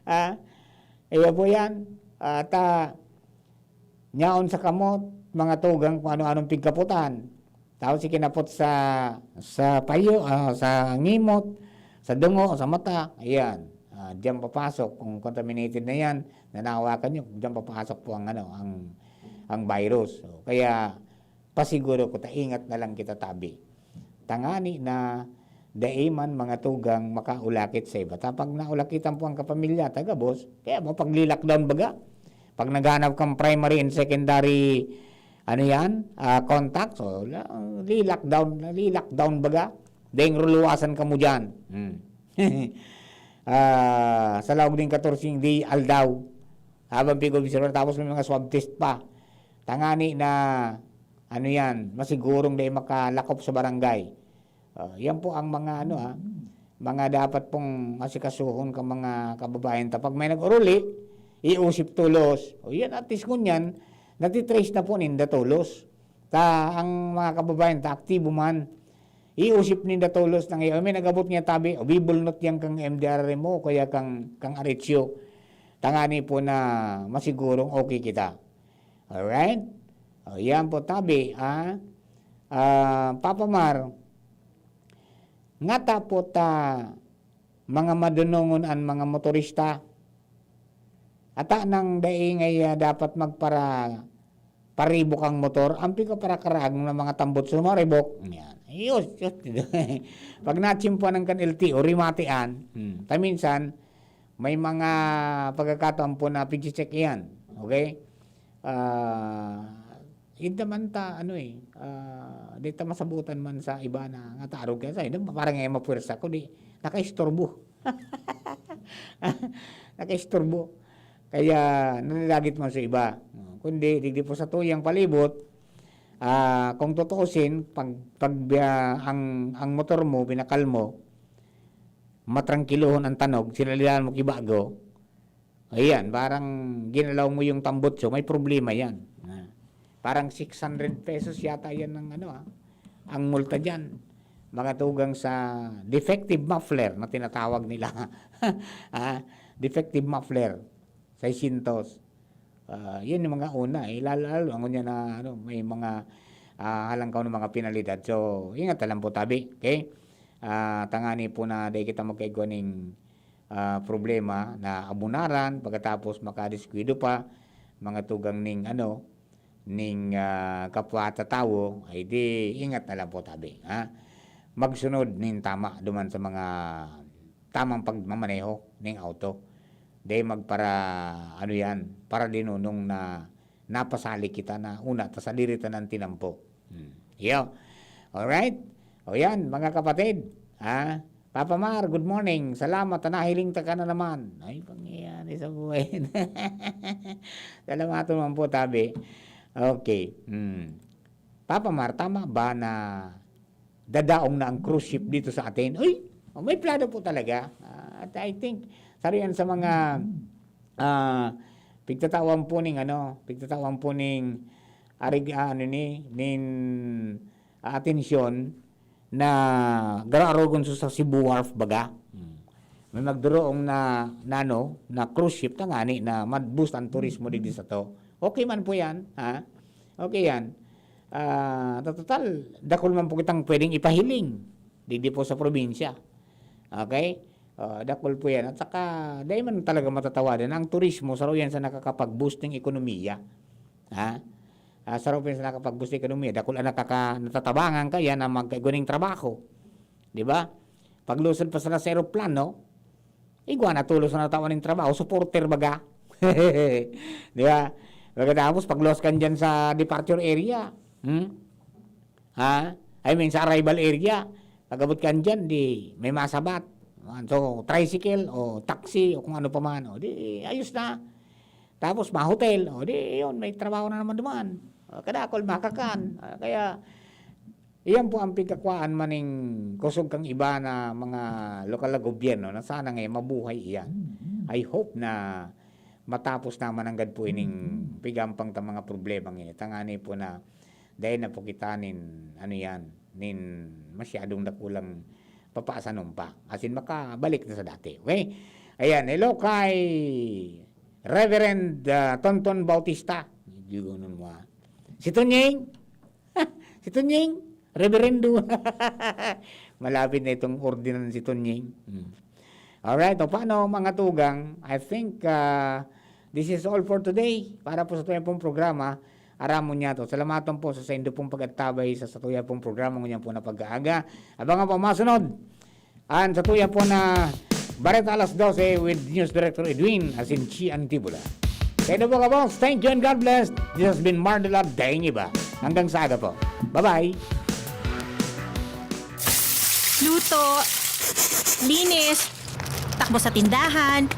Ah, iyo po yan. At, ah, nyaon sa kamot, mga tugang kung ano-anong pigkaputan. Tapos ikinapot sa, sa payo, ah, sa ngimot, sa dungo, sa mata. Ayan. Ah, diyan papasok. Kung contaminated na yan, nanawakan nyo, diyan papasok po ang, ano, ang, ang virus. So, kaya, pasiguro ko ta, ingat na lang kita, tabi. Tangani na dai man mga tugang makaulakit sa iba. Ta pag naulakitan po ang kapamilya, ta gabos, kaya mo pag-lockdown baga. Pag naghanap kang primary and secondary, ano yan, ah, contacts, o, la-, li-lockdown, li-lockdown baga. Deng ruluwasan kamo dyan. Hmm. Ah, sa laog ning katorse di aldaw, habang pig-obserbar, tapos may mga swab test pa. Tangani na, ano yan, masigurong dai makalakop sa barangay. Ah, yan po ang mga, ano, ha, mga dapat pong asikasuhon ka mga kababayan ta. Pag may nag-oruli, iusip tolos. O yan, at least ngunyan, natitrace na po ninda tolos. Ta, ang mga kababayan ta, aktibo man. Iusip ninda tolos nang iyo. May nag-abot niya tabi, o bibulnot yan kang M D R mo, kaya kang, kang R H U. Tangani po na masigurong okay kita. Alright? O, yan po, tabi, ah. Ah, Papa Mar, ngata po ta mga madunongon an mga motorista. Ata nang dai ngaya dapat magpara-, paribok ang motor, ang pigkaparakaraag na mga tambot sa maribok. Yan. Yos, yos. Pag natsimpuan ang kan L T O, rimatian. Hmm. Ta minsan, may mga pagkakataon po na pigche-check iyan. Okay? Ah, hindi man ta, ano eh, ah, di ta masabutan man sa iba na nga tarog kaya sa, hindi, parang nga mapwersa ko, di, nakaistorbo. Nakaistorbo. Kaya, nananagit man sa iba. Kundi, digdi po sa tuyang palibot, ah, kung tutuusin, pag, pag, ah, ang, ang motor mo, binakal mo, matrangkilohon ang tanog, sinalihan mo kibago, ayan, parang ginalaw mo yung tambutso, may problema yan. Ah, parang six hundred pesos yata yan ng ano, ah, ang multa dyan. Mga tugang sa defective muffler na tinatawag nila. Ah, defective muffler, seiscientos. Ah, yun yung mga una, eh. Lalo, lalo, ang unya na, ano, may mga, ah, halangkaw na mga penalidad. So, ingat na lang po, tabi. Okay? Ah, tangani po na dahil kita magkaigwa ning, ah, problema na abunaran, pagkatapos makadiskuido pa, mga tugang ning, ano, ning, ah, kapwa ta tawo, ay di, ingat na lang po, tabi, ha? Magsunod ning tama duman sa mga tamang pagmamaneho ning auto. Di magpara, ano yan, para dinunong na napasali kita na una, ta sadiri ta nang tinampo. Hmm. Iyo. Alright? O yan, mga kapatid, ha? Papa Mar, good morning. Salamat, ta nahiling ta ka na naman. Ay, pangyayari sa buhay. Salamat naman po, tabi. Okay. Hmm. Papa Mar, tama ba na dadaong na ang cruise ship dito sa atin? Uy, may plano po talaga. Ah, at I think, saro yan sa mga, ah, pigtatawan po ning ano, pigtatawan po ning arig-, ah, ano ni, nin, ah, atensyon na garo-arogon sa Cebu Wharf baga. Hmm. May magdoroong na, na ano, na cruise ship na ngani na mad-boost ang turismo digdi sa to. Okay man po yan, ha? Okay yan. Ah, ta-, total, dakul man po kitang pwedeng ipahiling digdi po sa probinsya. Okay? Ah, dakul po yan. At saka, dahil man talaga matatawadan, ang turismo, saro yan sa nakakapag-boost ng ekonomiya. Ha? Ah, saro po yan sa nakakapag-boost ng ekonomiya. Dakul ang nakaka-, natatabangan kaya na magkaiguning trabaho. Di ba? Paglusod pa sila sa eroplano, igwa na tulos na natawan ng trabaho, supporter baga. Di ba? Pagkatapos, pagluwas kan dyan sa departure area. Hmm? Ha? I mean, sa arrival area. Pag-abot kan dyan, di may masabat. So, tricycle o taxi o kung ano pa man. O, di, ayos na. Tapos, ma-hotel. O, di, yun, may trabaho na naman duman. O, kadakol, makakan. Ah, kaya, iyan po ang pigkakwaan maning kusog kang iba na mga lokal na gobyerno na sana nga mabuhay iyan. I hope na matapos naman nanggad po ining pigampang ta mga problema ngayon. Tangani po na dahil na po kita nin, ano yan, nin masyadong dakulang papaasanon pa. As in, makabalik na sa dati. Okay? Ayan, hello kay Reverend, ah, Tonton Bautista. Medyo ganun mo, ah. Si Tunying? Si Tunying? Reverendo. Malapit na itong ordinan si Tunying. Hmm. Alright, o paano, mga tugang? I think, ah, this is all for today. Para po sa tuyang pong programa, Aram Mo Niya To. Salamaton po sa saindo pong pag-antabay sa, sa tuyang pong programa ngunyan po na pag-aaga. Abangan po ang masunod. An satuya po na Bareta Alas Dose with News Director Edwin asin Chi Antibola. Kaya na po, kabos, thank you and God bless. This has been Marnela Dainiba. Hanggang sa aga po. Bye-bye. Luto, linis, takbo sa tindahan.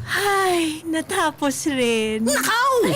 Ay, natapos rin. Nakaw!